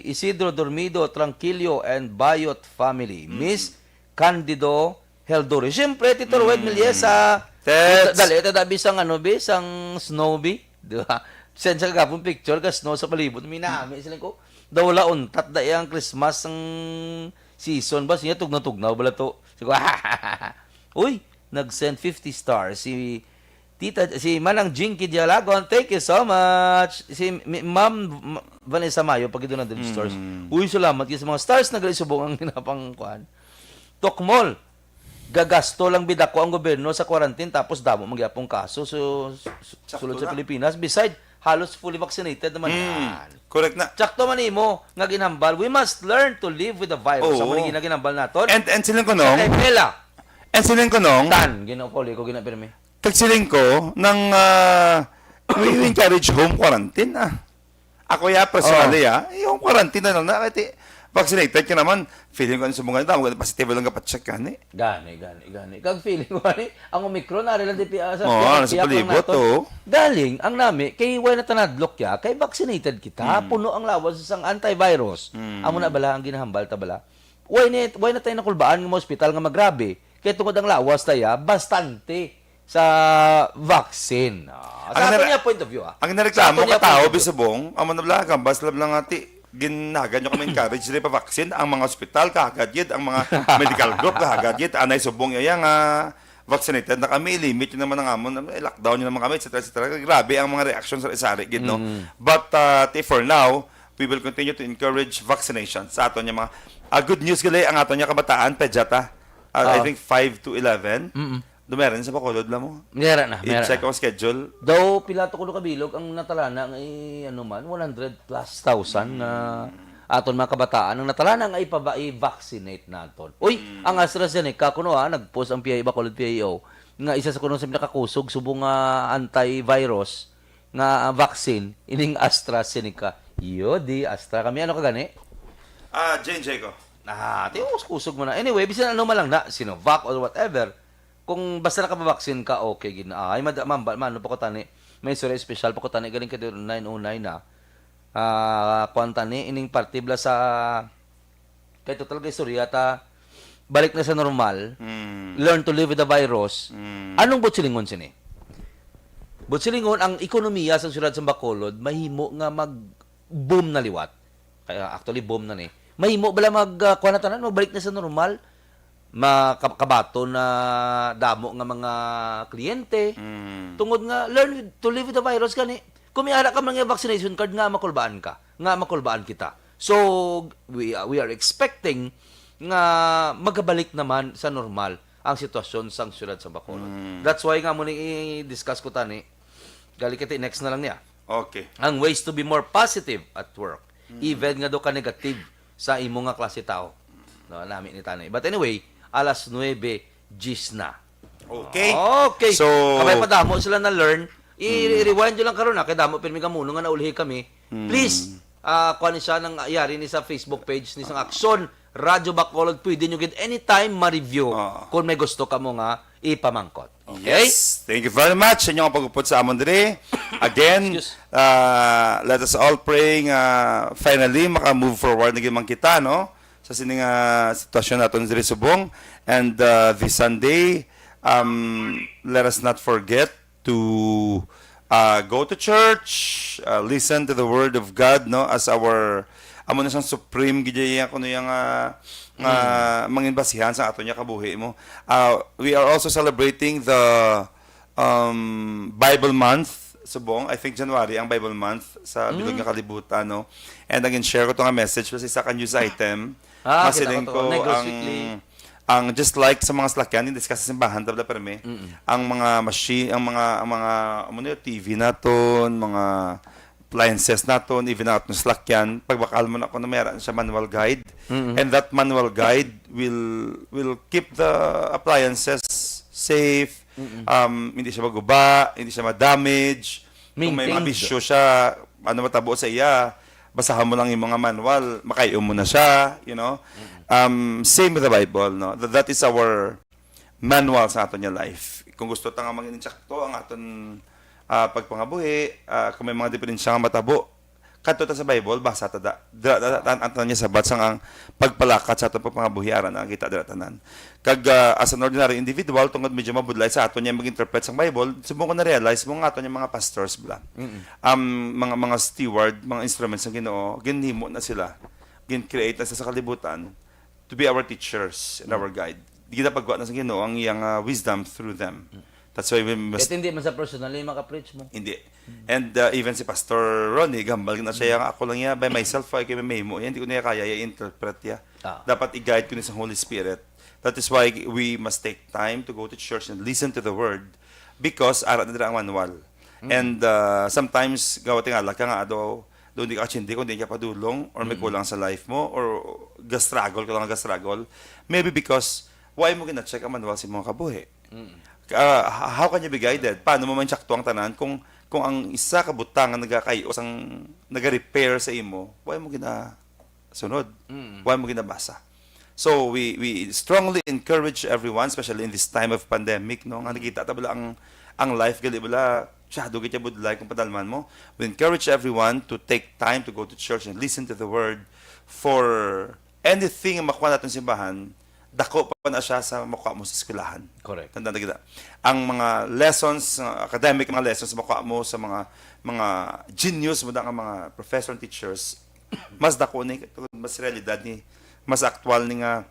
Isidro Dormido, Tranquilio, and Bayot family. Miss Candido Heldori. Siyempre, Tito Roed Meliesa. Tets. Dali, ito da, bisang ano, bisang snow, bi. Di ba? Send sa kagapon picture ka snow sa palibot. Minami sila ko. Daw wala untat da yung Christmas ang season ba? Siya tugnaw-tugnaw bala to. Siya ko, uy, nag-send fifty stars si Tita, si Manang Jinky Dialagon, thank you so much. Si Mi- Ma'am M- Vanessa Mayo, pag doon ng stores. Uy, salamat kayo sa mga stars na gali subong ang hinapang kuan. Tokmol, gagasto lang bidako ang gobyerno sa quarantine tapos damo magyapong kaso so, su- Sakto sulod sa na. Pilipinas. Beside, halos fully vaccinated naman Mm, yan. correct na. Tsakto man imo nga ginhambal, we must learn to live with the virus. Oo. Amo ni ginhambal naton. And, and siling ko nung, Kay Pela, and siling ko nung, tan, ginaupuli ko, ginapirmi. Kag siling ko, nang ah, we, we encourage home quarantine, ah. Ako ya, personally, ah, yung quarantine na lang na, kaya ti, Vaccinated ka naman, feeling ko ano sa mga tao, positive lang kapacheck ka ni. Gani, gani, gani. Kag feeling ko, ani, ang Omicron, ari lang di pi-, ah, sa Oo, pi-, nasa piyap lang palibot, nato. Oo. Galing, ang nami, kay way na tanadlok ya, kay vaccinated kita, Mm. puno ang lawas sang antivirus. Mm. Amo na bala ang ginahambal ta bala. Way na, way na tayo nakulbaan nga mga ospital nga magrabe, kay tungod ang lawas ta ya, bastante sa vaccine. Ah, sa Ang ato nare-, niya point of view, ah. Ang nareklamo Sa ato ka niya tao, point of view. Bisubong, amo na bala, gambas lang nga ti, ginagan nyo kami encourage diri pa vaccine, ang mga ospital, kahagad gid, ang mga medical group, kahagad gid, anay subong iya nga vaccinated na kami, limit nyo naman ang amon, eh, lockdown nyo naman kami, et cetera, et cetera. Grabe ang mga reaction sa sari gid, no? Mm. But, uh, ti, for now, we will continue to encourage vaccination sa ato niya mga, ah, good news gali ang ato niya kabataan, pedyata. Uh, I Oh. think five to eleven. Mm-mm. Dumera na sa Bacolod lang mo. Mera na, mera I-check na. Ang schedule. Daw, pila to kuno kabilog ang natalana nga i-, ano man, one hundred plus thousand na Hmm. aton mga kabataan ang natalana nga ipaba-, i-vaccinate naton. Uy, Hmm. ang AstraZeneca, kuno, ah, nag-post ang P I A Bacolod P I O nga isa sa kuno sa pinakakusog subong nga antivirus nga, ah, vaccine, ining AstraZeneca. Yo, di Astra kami. Ano ka gani? Ah, J and J ko. Ah, ti, kusog mo na. Anyway, bisan ano man lang na, Sinovac or whatever, kung basta nakababaksin ka, okay gid na. Ay, mad-, mamba-, mano pa ko tani. May sura special pa ko tani, galing ka doon, nine oh nine na. Ah, kuwan tani, ining parte bala sa, kay total kay istorya ta, balik na sa normal, Mm. learn to live with the virus. Mm. Anong buot silingon sini? Buot silingon, ang ekonomiya sa siyudad sa Bacolod, mahimo nga mag-boom na liwat. Kaya actually, boom na ni. Mahimo bala mag, ah, kuwan na tanan, magbalik na sa normal? Maka-, kabaton na damo nga mga kliyente. Mm. Tungod nga, learn with, to live with the virus gani. Kung may ara ka man nga vaccination card, nga makulbaan ka, nga makulbaan kita. So, we, uh, we are expecting nga magabalik naman sa normal ang sitwasyon sang siyudad sa Bacolod. Mm. That's why nga mo ni i-discuss ko tani. Gali kiti, next na lang niya. Okay. Ang ways to be more positive at work. Mm. Even nga do ka negative sa imo nga klase tao. No, nami ni tani. But anyway, alas nuebe diyes na. Okay. Okay. So, kabay pa damo sila na learn. I-, Mm. i-rewind nyo lang karon, ha, kay damo pirmi gamuno nga naulhi kami. Mm. Please, ah, kuha ni siya nang yari ni sa Facebook page ni sang Aksyon Radyo Bacolod. Pwede nyo gid anytime ma-review Ah. kung may gusto ka mo nga ipamangkot. Okay? Yes. Thank you very much sa inyong pag-upod sa amon diri. Again, Excuse. ah, let us all pray nga finally maka-move forward na gid man kita, no? Sa sini nga sitwasyon naton diri subong. And, uh, this Sunday, um, let us not forget to, uh, go to church, uh, listen to the word of God, no, as our, amo na siyang supreme gid iya kuno iya nga, nga Mm. mangin basihan sa aton nga kabuhi mo. Uh, we are also celebrating the um, Bible Month subong. I think January ang Bible Month sa bilog Mm. nga kalibutan, no? And again, share ko to nga message sa isa ka news item. Ah, Mas kita ko siling to. ko Negros ang, Weekly. ang just like sa mga salakyan, hindi sa simbahan, tabla permi. Mm-mm. Ang mga machine, ang mga, ang mga, ano yun, T V naton, mga appliances naton, even ang atong salakyan, pagbakal mo na kung may ara siya manual guide. Mm-mm. And that manual guide will, will keep the appliances safe, Mm-mm. Um, hindi siya maguba, hindi siya ma-damage. Kung may mga Maintained. bisyo siya, ano matabo sa iya, basahan mo lang yung mga manual, makaiom mo na siya, you know. Mm-mm. Um, same with the Bible, no? Th-, that is our manual sa aton nga life. Kung gusto ta nga maging insakto ang aton, ah, pagpangabuhi, ah, kung may mga diferensya nga matabo, kadto ta sa Bible, basa ta da. Dira, da, da, ang, ang niya sabat sang ang pagpalakat sa aton pagpangabuhi, ara na kita dira tanan. Kag, ah, as an ordinary individual, tungod medyo mabudlay sa aton niya mag-interpret sang Bible, subong ko na-realize mo nga aton niya mga pastors bala. Mm-mm. Um, mga, mga steward, mga instruments ng Ginoo, ginhimo na sila. Gin-create na sila sa kalibutan to be our teachers and Mm. our guide. Di kita pagwa na sa Ginoo ang iyang, ah, wisdom through them. Mm. That's why we must Kahit hindi man sa personally maka-preach mo. Hindi. Mm. And, uh, even si Pastor Ronnie, gambal na siya, Mm. "Ako lang yan, by myself, ay kayo may mahimo yan, hindi ko niya kaya i-interpret ya. Ah. Dapat i-guide ko ni sa Holy Spirit." That is why we must take time to go to church and listen to the word because ara na dira ang manual. Mm. And, uh, sometimes, gawa tingala ka nga, ado, doon di ka kachindi kung di ka padulong or may Mm. kulang sa life mo or ga-struggle ka lang ga-struggle. Maybe because, why mo gina-check ang manual sa mga kabuhi? Mm. Ah, h-, how can you be guided? Paano mo man sakto ang tanan kung, kung ang isa ka butang nga nagakaios ang naga-repair sa imo, why mo gina-, sunod. Wala mo ginabasa. So we we strongly encourage everyone, especially in this time of pandemic, no, nga nakita ta bala ang ang life gali bala, syado gid budlay kung padalman mo. We encourage everyone to take time to go to church and listen to the word. For anything nga makuha natin sa simbahan, dako pa na siya sa makuha mo sa eskwelahan. Correct. Tanda na kita. Ang mga lessons, uh, academic mga lessons makuha mo sa mga mga genius mo nga mga professor and teachers, mas dako ni, mas realidad ni, mas aktual ni nga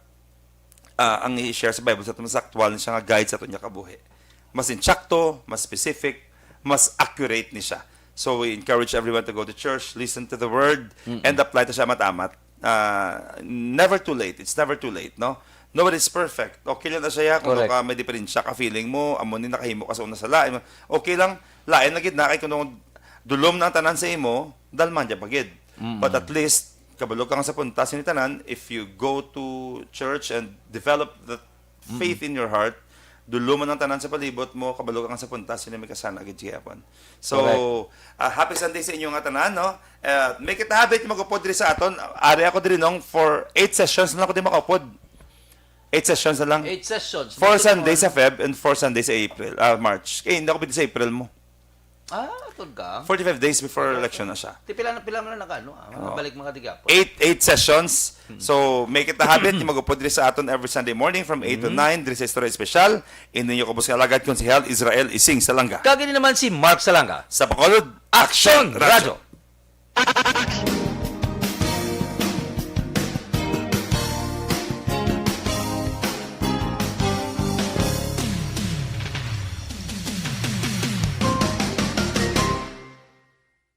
ah, ang i-share sa Bible sa aton, mas aktual ni siya nga guide sa aton nga kabuhi. Mas insakto, mas specific, mas accurate ni siya. So we encourage everyone to go to church, listen to the word, and apply to siya amat-amat. Ah, never too late. It's never too late, no? Nobody's perfect. Okay lang na siya kung Correct. ka may diferensya ka feeling mo, amo ni nakahimo ka sa una sa lain. Okay lang, lain na gid na kay kung dulom na ang tanan sa imo, dalman dyan pa gid. But at least kabalo ka nga sa punta sini tanan, if you go to church and develop the faith in your heart, dulom man ang tanan sa palibot mo, kabalo ka nga sa punta sini may kasana gid gihapon. So, Correct. ah, happy Sunday sa inyo nga tanan, no? Uh, make it a habit nga mag-upod diri sa aton. Ari ako diri nong for eight sessions na lang ako di makaupod. Eight sessions na lang. Eight sessions. Four Ito Sundays sa naman. Feb and four Sundays sa April, ah, March. Eh, hindi ako pwede sa April mo. Ah, atod ka? Forty-five days before election na siya. Ti pila na pila man na ano, ah, Oo. balik mga tigapon. Eight eight sessions. So, make it a habit nga mag-upod diri sa aton every Sunday morning from eight to nine diri sa Istorya Espesyal. Ini ninyo kabus nga alagad, Konsehal Israel Ising Salanga. Kag ini naman si Mark Salanga. Sa Bacolod, Aksyon Radyo. Radyo.